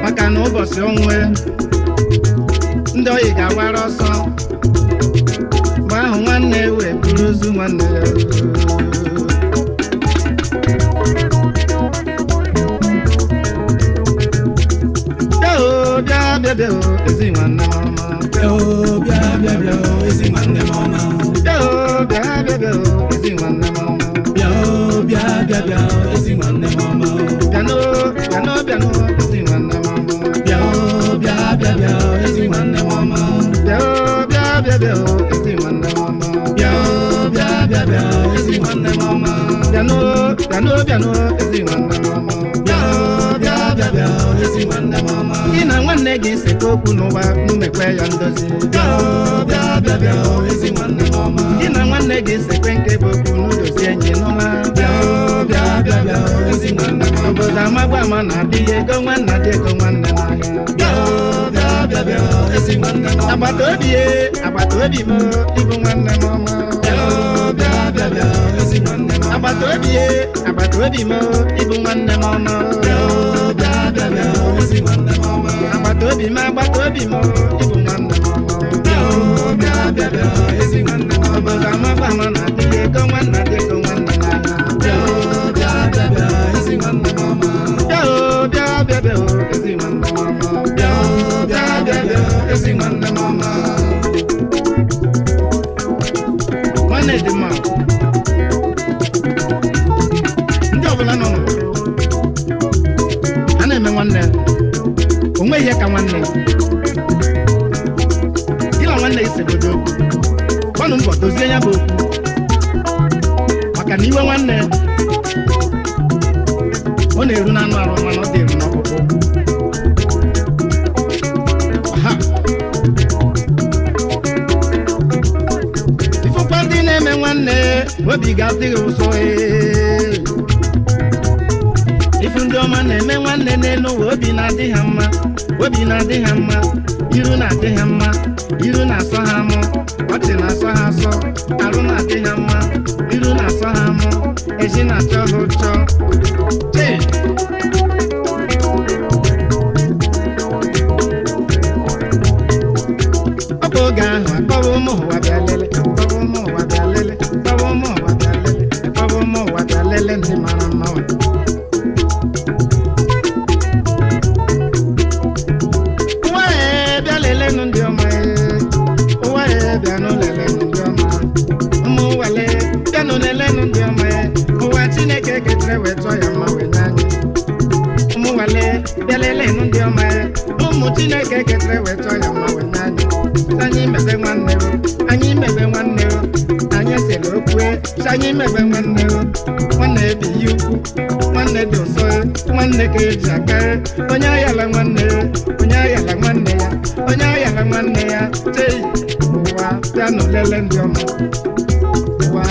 maka na ụbọchị ọnwụ ya, ndị oyi ga-awara ọsọ. Mgbe ahụ nwanne wee buru ozu nwanne ya. Bịa o, bịa bịa bịa o, ezi nwanne m ọma. Bịa o, bịa bịa bịa o, ezi nwanne m ọma. Bịa o, bịa bịa bịa o, ezi nwanne m ọma. Bịa o, bịa bịa bịa o, ezi nwanne m ọma. Bịanụ, bịanụ, bịanụ, ezi nwanne m ọma. Bịa o, bịa bịa bịa o, ezi nwanne m ọma. Bịa o, bịa bịa bịa o, ezi nwanne m ọma. Bịa o, bịa bịa bịa o, ezi nwanne m ọma. Bịanụ, bịanụ, bịanụ, ezi nwanne m ọma. Bịa o, bịa bịa bịa o, ezi nwanne m ọma. Gị na nwanne gị sekọ okwu n'ụwa numekwe ya ndozi. Bịa o, bịa bịa bịa o, ezi nwanne m ọma. Gị na nwanne gị sekwe nke bụ okwu n'udozi enyi n'ụwa. Bịa o, bịa bịa bịa o, ezi nwanne m ọma. Obodo amagba ama na-adịghị ego nwanne adị ego nwanne n'ahịa. Bịa o, bịa bịa bịa o, ezi nwanne m ọma. Agbata obi ye, agbata obi m, ịbụ nwanne m ọma. Bịa o, bịa bịa bịa o, ezi nwanne m ọma. Agbata obi ye, agbata obi m, ịbụ nwanne m ọma. Bịa o, bịa bịa bịa o, ezi nwanne m ọma. Agbata obi m, agbata obi m, ịbụ nwanne m ọma. Bịa o, bịa bịa bịa o, ezi nwanne m ọma. Obodo amagba ama na-adịghị ego nwanne adị ego nwanne n'ahịa. Bịa o, bịa bịa bịa o, ezi nwanne m ọma. Bịa o, bịa bịa bịa o, ezi nwanne m ọma. Bịa o, bịa bịa bịa ezi nwanne m ọma. Nwanne dị mma. Ndị ọbụla nọ n'ụwa a na-eme nwanne, o nweghị ihe ka nwanne. Gị na nwanne gị segodo okwu, gbanụ mbọ dozie ya bụ okwu, maka na iwe nwanne ọ na-eru n'anụ arụ mana ọ dị eru n'ọkpụkpụ. Aha. Ifụkwa ndị na-eme nwanne, obi ga-adị gị ụsọ ee. Ifu ndị ọma na-eme nwanne n'elu ụwa, obi na-adị ha mma, obi na-adị ha mma, iru na-adị ha mma, iru na-asọ ha mụ, ọchị na-asọ ha asọ, arụ na-adị ha mma, iru na-asọ ha mụ, ezi na-achọ ha ụchọ. Chee! Ọ bụ oge ahụ akpọwa ụmụ ụwa bịa lele, akpọwa ụmụ ụwa bịa lele, akpọwa ụmụ ụwa bịa lele, akpọwa ụmụ ụwa bịa lele ndị mara mma wa. Ụwa ee, bịa lelenụ ndị ọma ee. Ụwa ee, bịanụ lelenụ ndị ọma. Ụmụ ụwa lee, bịanụ lelenụ ndị ọma ee. Ụwa Chineke ketere wee chọọ ya mma wee nye anyị. Ụmụ ụwa lee, bịa lelenụ ndị ọma ee. Ụmụ Chineke ketere wee chọọ ya mma wee nye anyị. Sị anyị mebe nwanne o, anyị mebe nwanne o, anyị esela okwu e, sị anyị mebe nwanne o. Nwanne ebighị ukwu, nwanne dị ụsọ e, nwanne ka eji aka e, onye ayala nwanne e, onye ayala nwanne ya, onye ayala nwanne ya, chei, ụwa bịanụ lele ndị ọma. Ụwa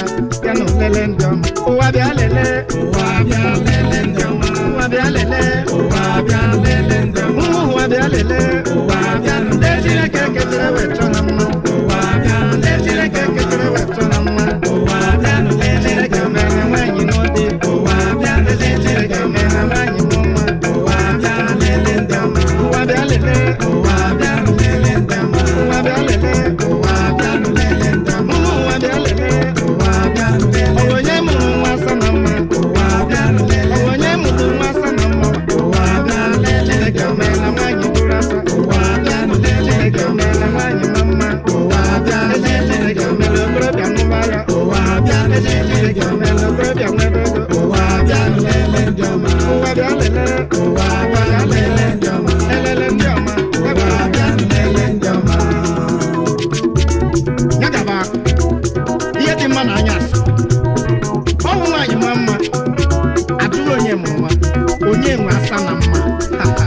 bịanụ lele ndị ọma. Ụwa bịa lele, ụwa bịa lele ndị ọma. Ụwa bịa lele, ụwa bịa lele ndị ọma. Ụmụ ụwa bịa lele, ụwa bịa lele. Chineke ketere wee chọọ ha mma. Ụwa bịa lele. Chineke ketere wee chọọ ha mma. Ụwa bịa lele. Chineke mere nwaanyị n'ụdị. Ụwa bịa lele. Chineke mere nwaanyị n'ụwa. Ụwa bịa lele ndị ọma. Ụwa bịa lele, ụwa bịa lele ndị ọma. Ụwa bịa lele, ụwa bịa lele ndị ọma. Ụmụ ụwa bịa lele, ụwa bịa lele. Ọ bụ onye mụrụ nwa sọ na mma. Ụwa bịa lele. Ọ bụ onye mụrụ nwa sọ na mma. Ụwa bịa lele. Chineke mere nwaanyị bụrụ asọ. Ụwa bịa lele. Chineke mere nwaanyị ma mma. Ụwa bịa lele. Chineke mere okorobịa mụba ya. Ụwa bịa lele. Chineke mere okorobịa nwebe ego. Ụwa bịa lele ndị ọma. Ụwa bịa lele. Ụwa bịa lele ndị ọma. Elele ndị ọma. Ụwa bịa lele ndị ọma. Ya gaba. Ihe dị mma n'anya asụ. Ọnwụ nwaanyị ma mma. Ajụrụ onye mụrụ nwa. Onye nwe asa na mma. Ha, ha.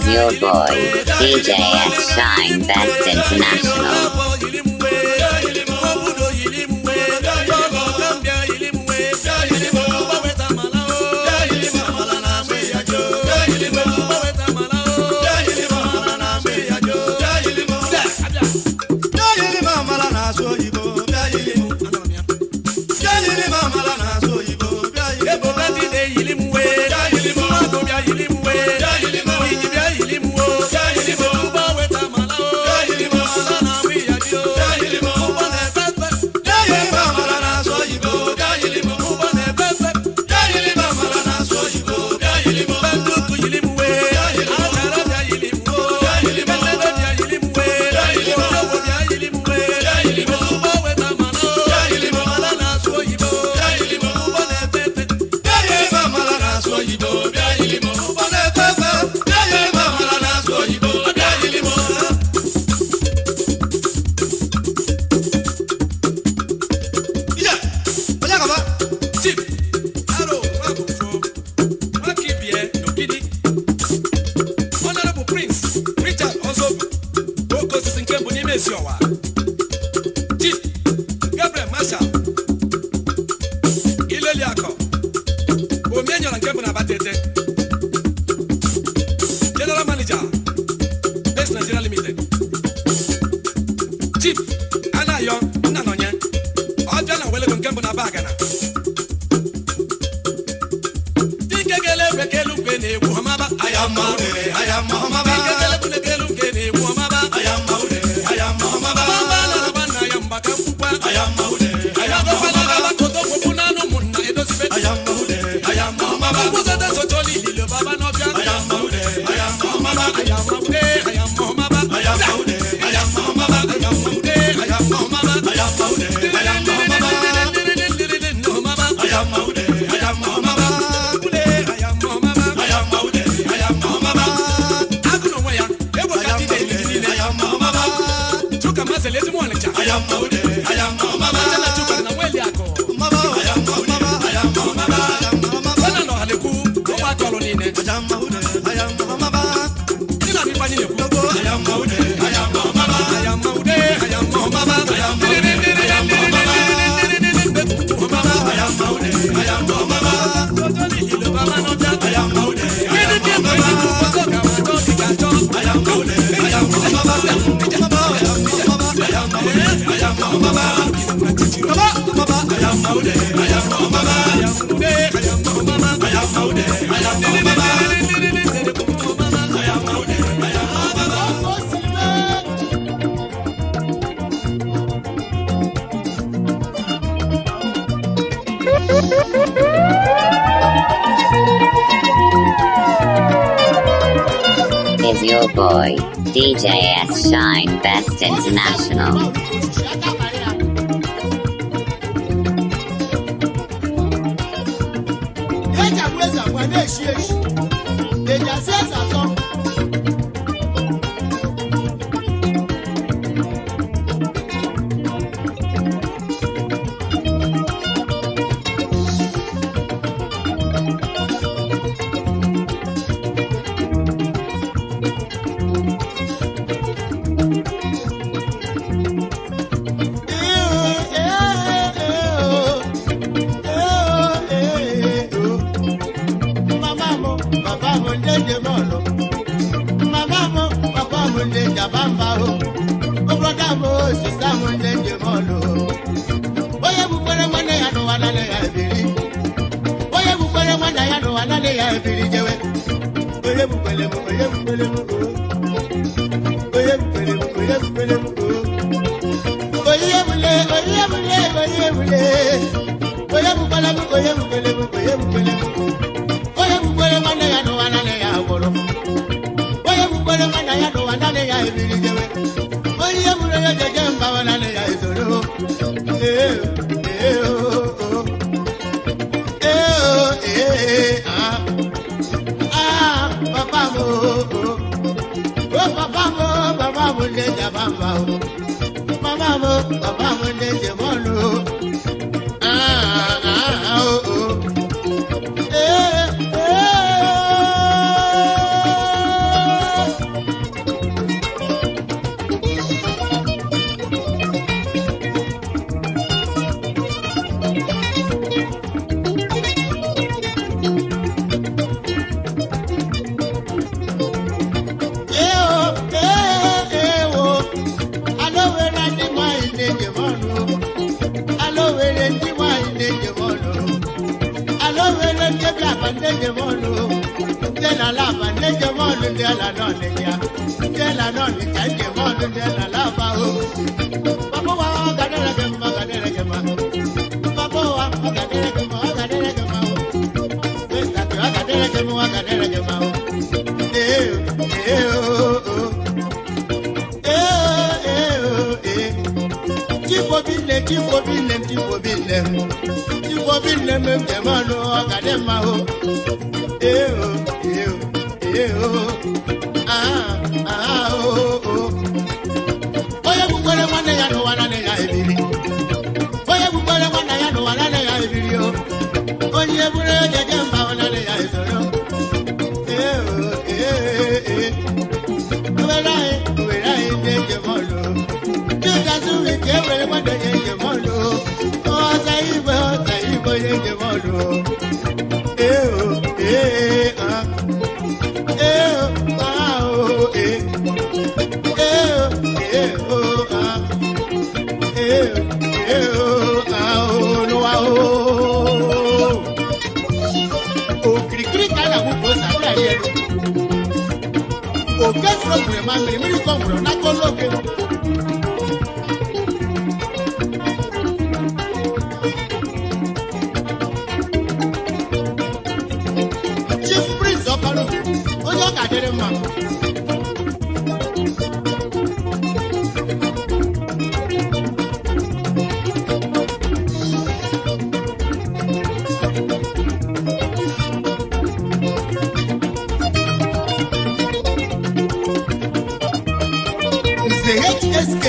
Is your boy, DJ S Shine Best International. Is your boy, DJ S Shine Best International. na-alaba ndị njem ọnụ ndị na-alaba ndị njem ọnụ ndị ala n'Ọnịcha ndị ala n'Ọnịcha njem ọnụ ndị na-alaba o. Papa ụwa ọ ga-adịrị gị mma, ọ ga-adịrị gị mma. Papa ụwa ọ ga-adịrị gị mma, ọ ga-adịrị gị mma o. Ọ ga-adịrị gị mma, ọ ga-adịrị gị mma o. Ee ee o ee ee ee. Chikwobinne Chikwobinne Chikwobinne Chikwobinne m njem ọnụ ọ ga-adị mma o. Ee o ee o ee o ah ah o o. Onye gbukwere nwanne ya n'ụwa naanị ya ebiri. Onye gbukwere nwanne ya n'ụwa naanị ya ebiri o. Onye buru ejeje mba ọ naanị ya esoro. Ee o ee ee. Were anyị ndị njem ọnụ. Judas wike were nwanne ya njem ọnụ. Ọza igwe ọza igwe onye njem ọnụ. Ee o ee ah. Ee o ah o ee. Ee o ee o ah. Ee o ee o ah o n'ụwa o. Okirikiri ka a na-agwụ ka ose abịa rie elu. Oke furu gwere ma mmiri mmiri kọ nwụrụ n'aka olu oke. Chief Prince Ọkọlụ, onye ọ ga-adịrị mma. Nze HSK,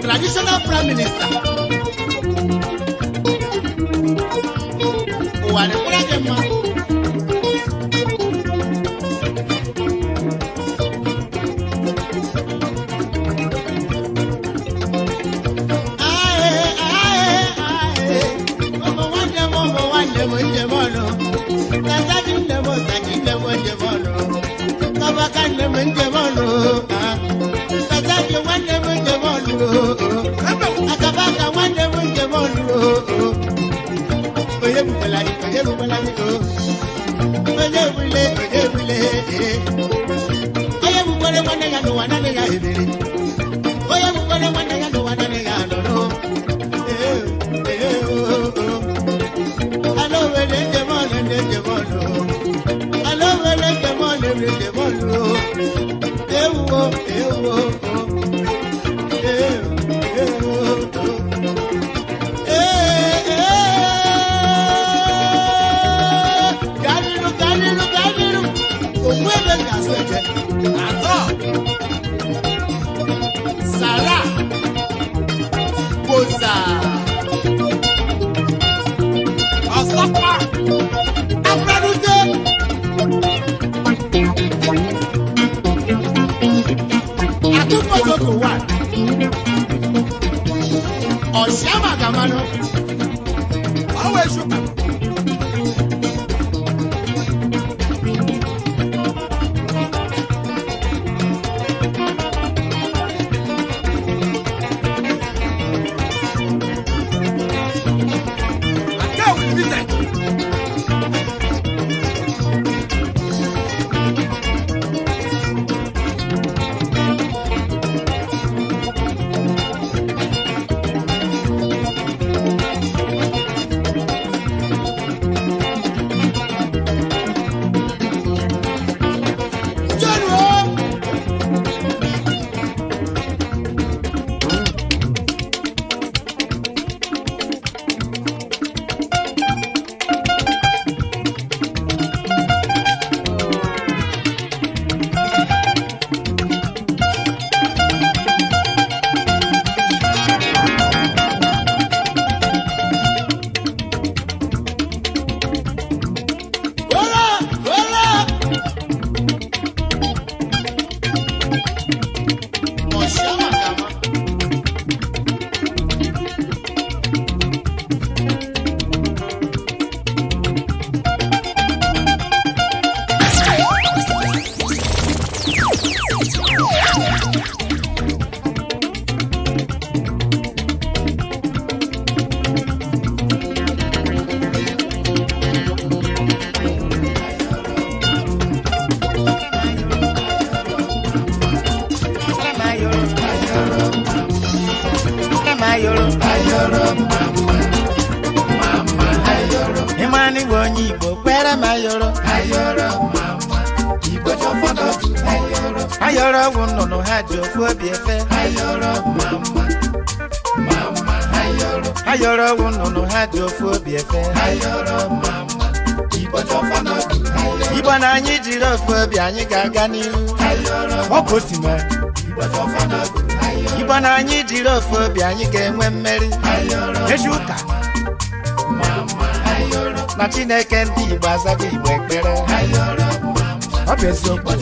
traditional prime minister. Ụwa dịkwara gị mma. Ae, ae, ae. Ụmụ nwanne m, ụmụ nwanne m, njem ọnụ. Tazaji nne m, taji nne m, njem ọnụ. Kabaka nne m, njem ọnụ. Ah. Tazaji nwanne m, njem ọnụ. Akabaka nwanne m, njem ọnụ. Onye gbukwala gị, onye gbukwala gị, oh. Onye gbule, onye gbule, eh. Onye gbukwere nwanne ya n'ụwa naanị ya ebiri. Onye gbukwere nwanne ya n'ụwa naanị ya nọrọ. Ee, ee, oh, oh. Ala owere njem ọnụ ndị njem ọnụ. Ala owere njem ọnụ ndị njem ọnụ. Ewuwo, ewuwo, oh. Ee, ee, oh, oh. Ee, ee. Gaa n'iru, gaa n'iru, gaa n'iru. Okwu ebe m ga-asụ eje. Atọ. Sara. Boza. Ọsọkwa. Abradute. Atụkọsọkọ wa. Ọ̀ṣàmàgàmanụ. Ọwọ́ èṣù. onye Igbo kwere m ayọrọ. Ayọrọ bụ nnụnụ ha ji ofu obi efe. Ayọrọ bụ nnụnụ ha ji ofu obi efe. Igbo na anyị jiri ofu obi anyị ga-aga n'ihu. Ọ si mee. Igbo na anyị jiri ofu obi anyị ga-enwe mmeri. Eji ụka na Chineke ndị Igbo azaghị Igbo ekpere. Ọ bụ eziokwu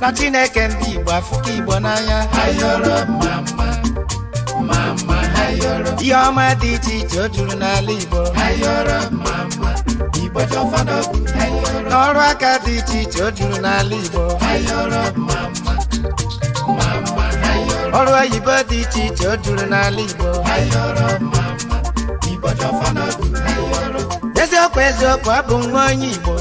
na Chineke ndị Igbo afụka Igbo n'anya. Ihe ọma dị iche iche o juru n'ala Igbo. N'ọrụ aka dị iche iche o juru n'ala Igbo. Ọrụ oyibo dị iche iche o juru n'ala Igbo. Eziokwu eziokwu abụ nwa onye Igbo.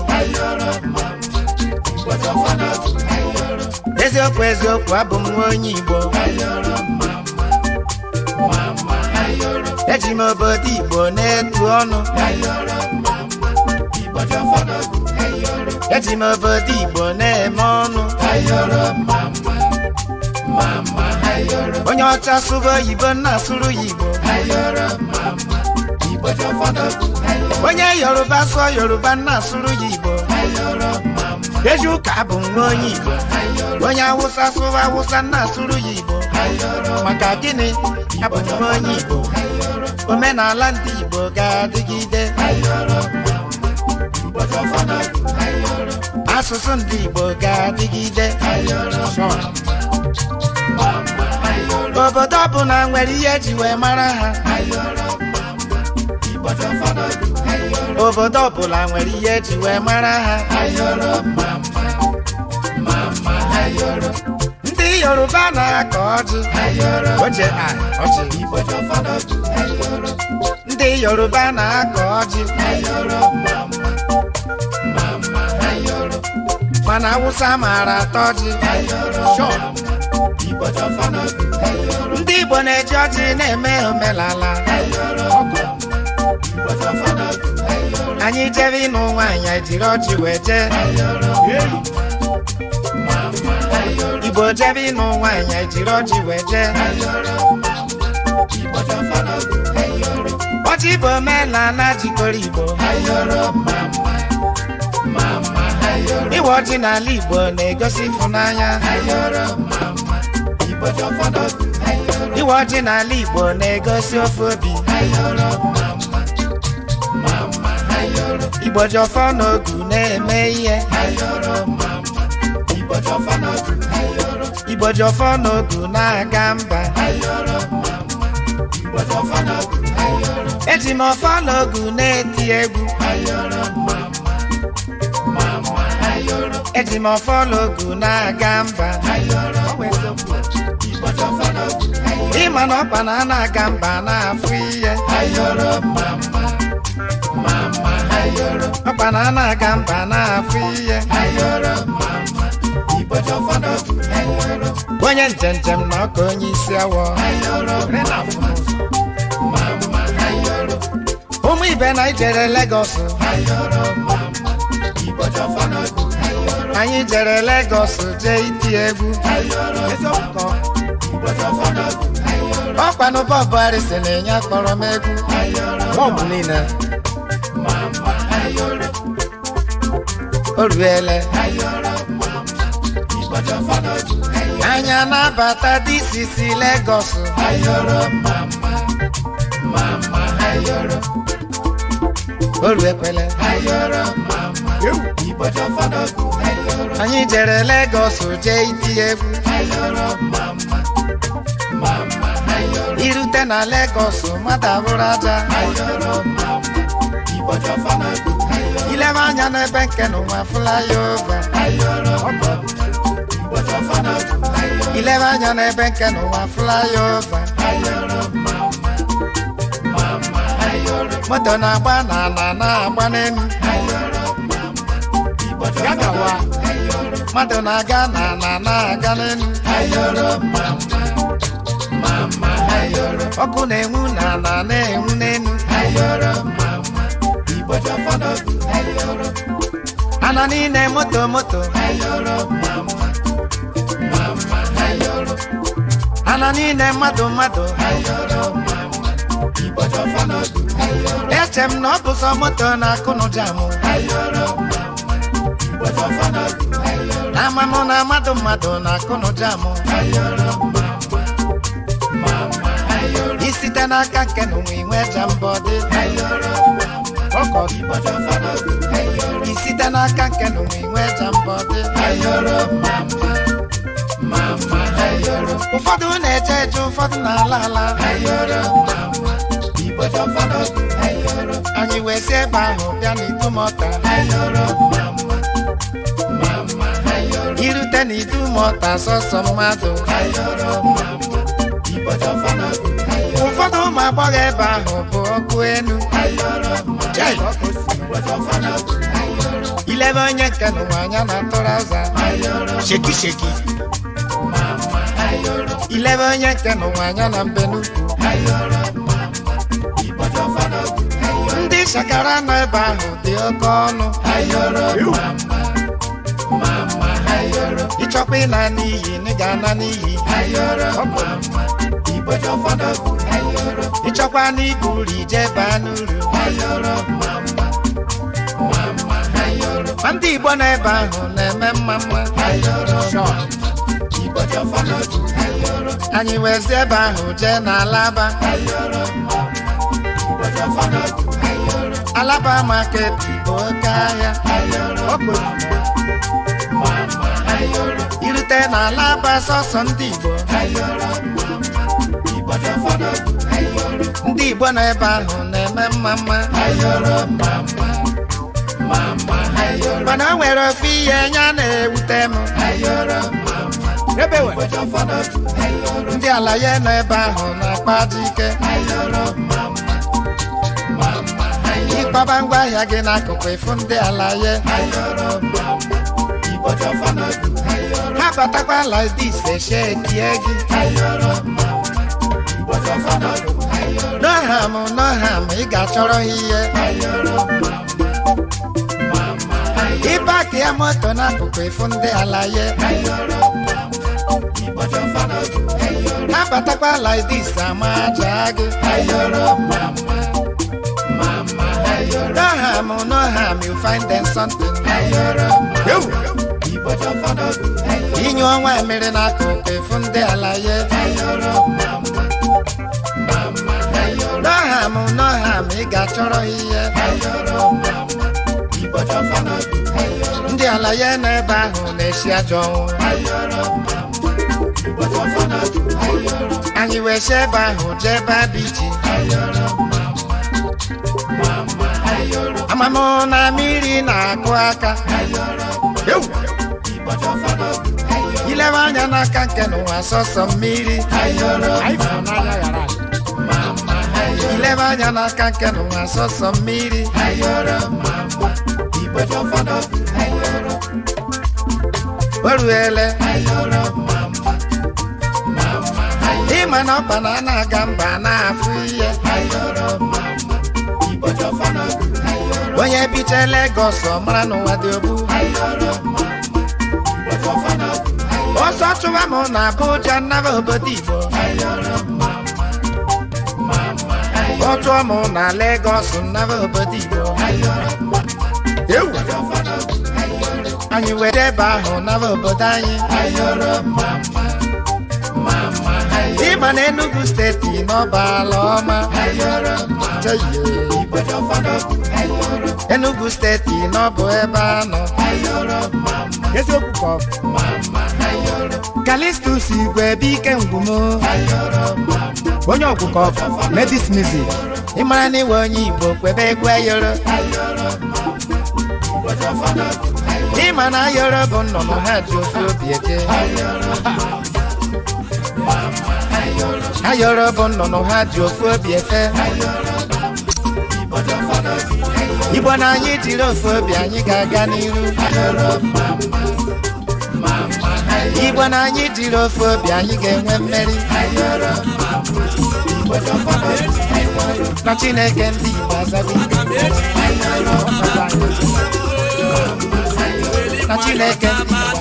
Eziokwu eziokwu abụ m nwa onye Igbo. Eji m obodo Igbo na-etu ọnụ. Eji m obodo Igbo na-eme ọnụ. Onye ọcha sụba oyibo na-asụrụ ya Igbo. Onye Yoruba sụọ Yoruba na-asụrụ ya Igbo. Eji ụka bụ nwa onye Igbo. Onye Awụsa sụwa Awụsa na-asụrụ ya Igbo. Maka gịnị? Abụ m onye Igbo. Omenala ndị Igbo ga-adịgide. Asụsụ ndị Igbo ga-adịgide. Obodo ọbụla nwere ihe eji wee mara ha. Obodo ọbụla nwere ihe eji wee mara ha. Ndị Yoruba na-akọ ọjị. Oche a ọjị. Ndị Yoruba na-akọ ọjị. Mana Awụsa maara atọ ọjị. Ndị Igbo na-eji ọjị na-eme omenala. Anyị jebe ịnụ nwaanyị ejiri ọjị wee jee. Igbo jebe ịnụ nwaanyị ejiri ọjị wee jee. Ọjị bụ omenala jikọrọ Igbo. Ịwa ọjị n'ala Igbo na-egosi ịfụnanya. Ịwa ọjị n'ala Igbo na-egosi ofu obi. Igbo ji ọfọ n'ogu na-eme ihe. Igbo ji ọfọ n'ogu na-aga mba. Eji m ọfọ n'ogu na-eti egwu. Eji m ọfọ n'ogu na-aga mba. Ịma na ọkpa na na-aga mba na-afụ ihe. Ọkpa na na-aga mba na-afụ ihe. Onye njem na ọka onye isi awọ. Ụmụ ibe na ijere Legọs. Anyị jere Legọs jee iti egwu. Ọkwanụ Bob Harrison na-enye akpọrọ m egwu. Bọọbụ niile. O ruele. Anya na-abata DCC Legọs. O ruekwele. Anyị jere Legọs jee iti egwu. Irute na Legọs mmadụ abụrụ aja. Ilebe anya n'ebe nke n'ụwa flyover. Ilebe anya n'ebe nke n'ụwa flyover. Moto na-agba n'ala na-agba n'elu. Mmadụ na-aga n'ala na-aga n'elu. Ọkụ na-enwu n'ala na-enwu n'elu. Ana niile moto moto. Ana niile mmadụ mmadụ. Eche m na ọ bụ sọ moto na-akụnụ jamụ. Ama m na mmadụ mmadụ na-akụnụ jamụ. Isite n'aka nke n'ụwa inwe jambọdị. Isite n'aka nke n'ụwa inwe jambọdị. Ụfọdụ na-eje eje, ụfọdụ na-ala ala. Anyị wee si ebe ahụ bịa n'Idumọta. Irute n'Idumọta sọsọ mmadụ. Ụfọdụ ụmụ agbọghọ ebe ahụ bụ ọkụ enu. Chai! Ilebe onye nke n'ụwa anya na-atụrụ aza. Sheki sheki. Ilebe onye nke n'ụwa anya na mbenukwu. Ndị shakara nọ ebe ahụ dị oke ọnụ. Ịchọkwa ịna n'iyi, na ị ga-ana n'iyi. Ịchọkwa n'ibu uru ije baa n'uru. Ma ndị Igbo nọ ebe ahụ na-eme mma mma. Anyị wezi ebe ahụ jee n'Alaba. Alaba market bụ oke ahịa. Irute n'Alaba sọsọ ndị Igbo. Ndị Igbo nọ ebe ahụ na-eme mma mma. Mana o nwere ofe ihe nya na-ewute m. Ndị ala ya nọ ebe ahụ na-akpa ajọ ike. Ịkpọba ngwaahịa gị n'akụkụ ịfụ ndị ala ya. Ha batakwa like this, eshekie gị. No harm, no harm, ị ga-achọrọ ha ihe. Ịpaki ya moto n'akụkụ ịfụ ndị ala ya. Ha batakwa like this, ama aja gị. No harm, no harm, you find them something. Inyu ọnwa mmiri n'akụkụ ịfụ ndị ala ya. No harm, no harm, ị ga-achọrọ ihe. Ndị ala ya n'ebe ahụ na-esi ajọ ọnwụ. Anyị wee si ebe ahụ jee ebe bichi. Amamụ na mmiri na-akụ aka. Ilewe anya n'aka nke n'ụwa sọsọ mmiri. Ilebe anya n'aka nke n'ụwa sọsọ mmiri. O ruele. Ịma na ọkpa na na-aga mba na-afụ ihe. Onye biche Legọs ọ mara n'ụwa dị ogbu. Ọsọ chụwa m na Abuja nnaba obodo Igbo. Ọ chụọ m na Legọs nnaba obodo Igbo. Anyị were ebe ahụ naba obodo anyị. Ịma na Enugu steeti n'ọba ala ọma. Enugu steeti n'ọbụ ebe a nọ. Kalistus Igwe ebe ike ngwumo. Onye ọgwụkọ Medis Music. Ịmara na iwe onye Igbo kwebe egwu ayọrọ. Ịma na ayọrọ bụ nnụnụ ha ji ofe obi eje. Ayọrọ bụ nnụnụ ha ji ofu obi efe. Igbo na anyị jiri ofu obi anyị ga-aga n'iru. Igbo na anyị jiri ofu obi anyị ga-enwe mmeri. Na Chineke ndị Igbo azago. Na Chineke ndị Igbo.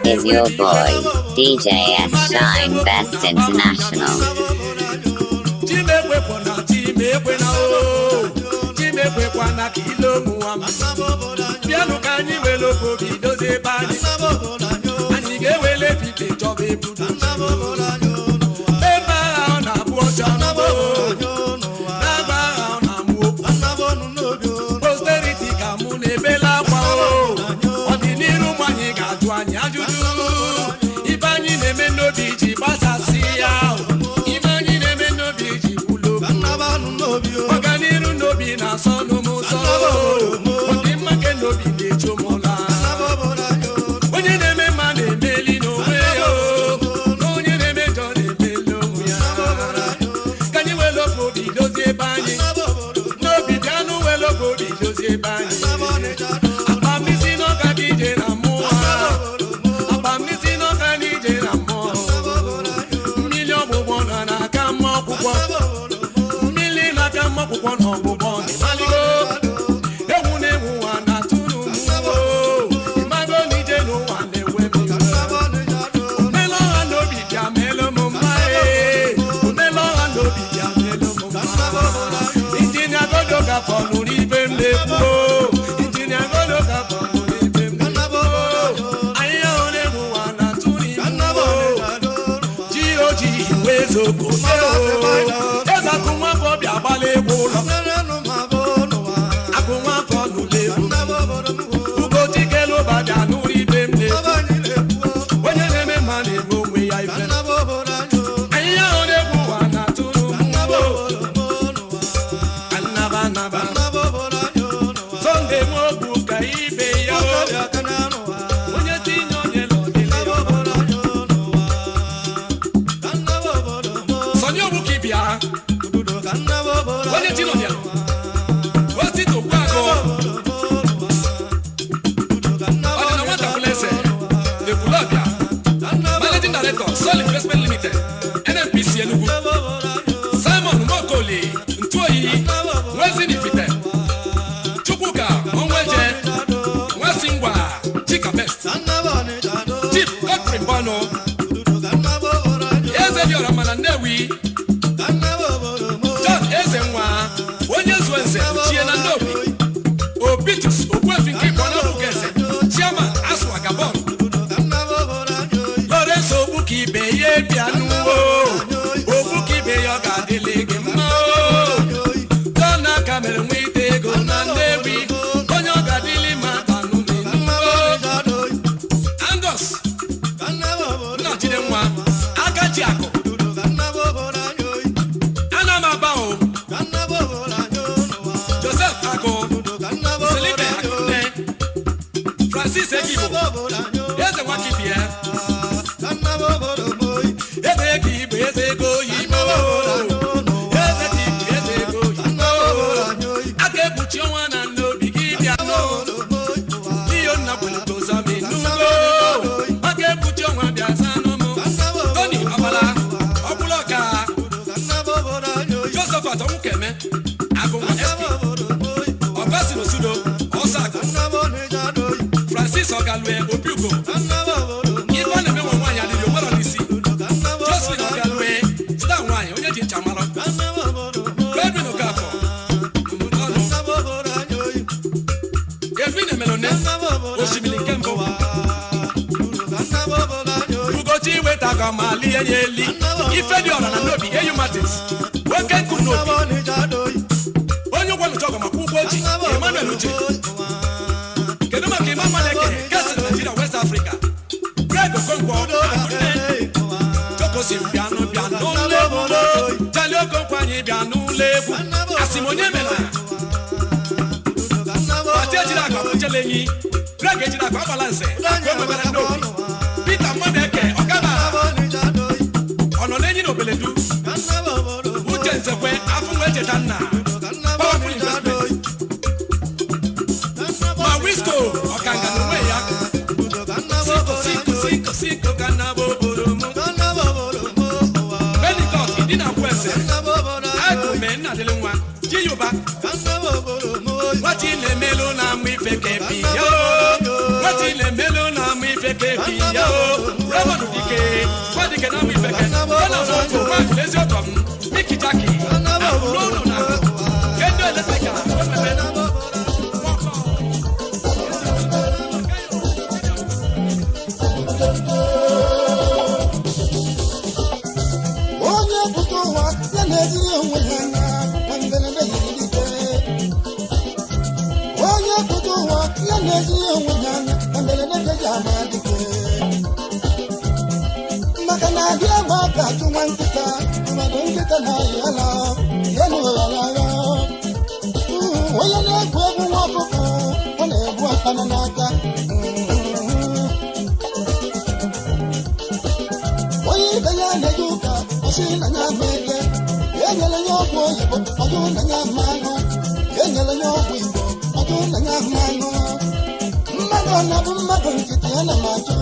Is your boy, DJ S Shine Best International. Bịanụ ka anyị were okwu obi dozie ebe anyị. Anyị ga-ewele efife chọba ebudo. Ebe agha ọ na-abụ ọcha n'ugbo. N'agba agha ọ na-amụ okwu. Posterity ka mụ na-ebela akwa o. Ọdịnihu ụmụ anyị ga-ajụ anyị ajụjụ. Ibe anyị na-eme n'obi ji gbasasị ya o. Ibe anyị na-eme n'obi ji kwulo. Ọganiru n'obi na-asọ n'ụmụ nsọ. Ọdịmma nke n'obi na-echu m ụla. Onye na-eme mma na-emeli n'onwe ya o. Na onye na-eme njọ na-emeli onwe ya. Ka anyị were ofe obi dozie ebe anyị. N'obi bịanụ were ofe obi dozie ebe anyị. Akpamisi n'ọka dị ije na mmụọ. Akpamisi n'ọka dị ije na mmụọ. Mmiri ọgbụgbọ nọ n'aka mma ọkwụkwọ. Mmiri n'aka mma ọkwụkwọ na ọgbụgbọ n'ịmaligo. Egwu na-egwu ụwa na-atụrụ m o. Ịmago na ije n'ụwa na-ewe m iwe. Omela ọha n'obi bịa meelu m mma ee. Omela ọha n'obi bịa meelu m mma. Injinia Godo gafọ nụrụ ibe m na-ekwu o. Injinia Godo gafọ nụrụ ibe m na-ekwu o. Anyị ahụ na-egwu ụwa na-atụrụ ime o. G.O.G. wee zogo eze akụ nwafọ bịa gbala egwu ụlọ. Akụ nwafọ nụrụ egwu. Ugochi kelụba bịa nụrụ ibe m na-ekwu. Onye na-eme mma na-eme onwe ya ife. Anyị ahụ na-egwu ụwa na-atụrụ m o. Anaba anaba. Sunday Nwogbu ka ibe ya o. Onye tinye onye lọdịlị ya ọma. Sonny Ogbukibịa. Onye Chinọbịa. Osita Ogbuagụ. Ọdịna nwata bụla eze. Ekwulọbịa. Managing Director, Sol Investment Limited, NNPC Enugu. Simon Mokoli, Ntuoyi, Nwezinifite, Chukwuka Onweje, Nwasingwa, Chika Best, Chief Godfrey Mbano, Eze Diora Mana Nnewi, John Ezenwa, Onye Zuenze, Ochie na Nnobi, Obitus Ogbuefi nke Ịbọna Ugeze, Chairman Aswa Gabon, Lawrence Ogbukibe ya bịanụwo, Ogbukibe ya ọ ga-adịlị gị mma o. Dọna ka mere nweta ego na Nnewi, onye ọ ga-adịlị mma tanụ n'Enugu. Angus Nnajidenwa, Akaji Akụ, Ana m aba o, Joseph Agụ, Silibe Akụnne, Francis Egibo, Eze Nwakibie, Eze Egibo, Eze Ego Oyibo, Eze Egibo, Eze Ego Oyibo, aka ekpuchi ọnwa na nnobi gị bịa nụ. Iyo nna kwere toza m enugo. Aka ekpuchi ọnwa bịa zanụ m. Tony Abala, Ọkwụlọka, Josephat Ọnwụkeme, Agụnwa SP, Ọbasin Osudo, Ọsakụ, Francis Ọgalue, Obiugo, Ife na-eme nwa nwaanyị alili onwero n'isi, Josephine Ọgalue, Star nwaanyị onye ji ncha mara, Godwin Okafọ, Ọnụ, Edwin Emelone, Osimiri nke mbụ, Ugochi weta ka ma lie ya eli, Ife dị ọra na n'obi, Eyu Martins, Nwoke nkụ n'obi, onye ụgwọ nụcha ọgọ maka ụgwọ ji, Emmanuel Uche. Kedu maka Imam Maleke, Kesị Nigeria, West Africa, Greg Okonkwo, Akụnne, Chokosi bịanụ bịa n'ụlọ egwu, Jali Okonkwo anyị bịa n'ụlọ egwu, Asị m onye mela, Pati ejiri akwa kpuchela enyi, Greg ejiri akwa agbala nze, akwa enwebara n'obi, Peter Mmadụeke, Ọkaba, ọ nọ n'enyi na Obeledu, Uche Nzekwe, Afụnwa Echeta Nna, Powerful Biko ka nna bụ obodo m. Benikọt ịdị na kwese. Agụme nna dịrị nwa. Ji yoba. Nwati na-emelu na amụ ife ka ebi ya o. Nwati na-emelu na amụ ife ka ebi ya o. Raymond Dike, Nwadike na amụ ife ke. Ọ na-azụ otu nwa ezi ọtọ m. Miki Jaki, n'ụlọ na Kendo Eletrika, o mebe. Onye pụta ụwa ya na-etinye onwe ya anya na mberede yiri dike. Onye pụta ụwa ya na-etinye onwe ya anya na mberede ka eji ama dike. Maka na adị agba ka achụ nwa nkịta, mmadụ nkịta na-ayị ala ya na ụghara ya. Onye na-egwu egwu nwa ọkụkọ, ọ na-ebu akpana n'aka. Onye ibe ya na-eje ụka, ọ sị na ya ama eke. Ya enyere ya ọgwụ oyibo, ọjụ na ya ama aṅụ. Ya enyere ya ọgwụ igbo, ọjụ na ya ama aṅụ. Mmadụ ọ na-abụ mmadụ nkịtị, ana m ajụ.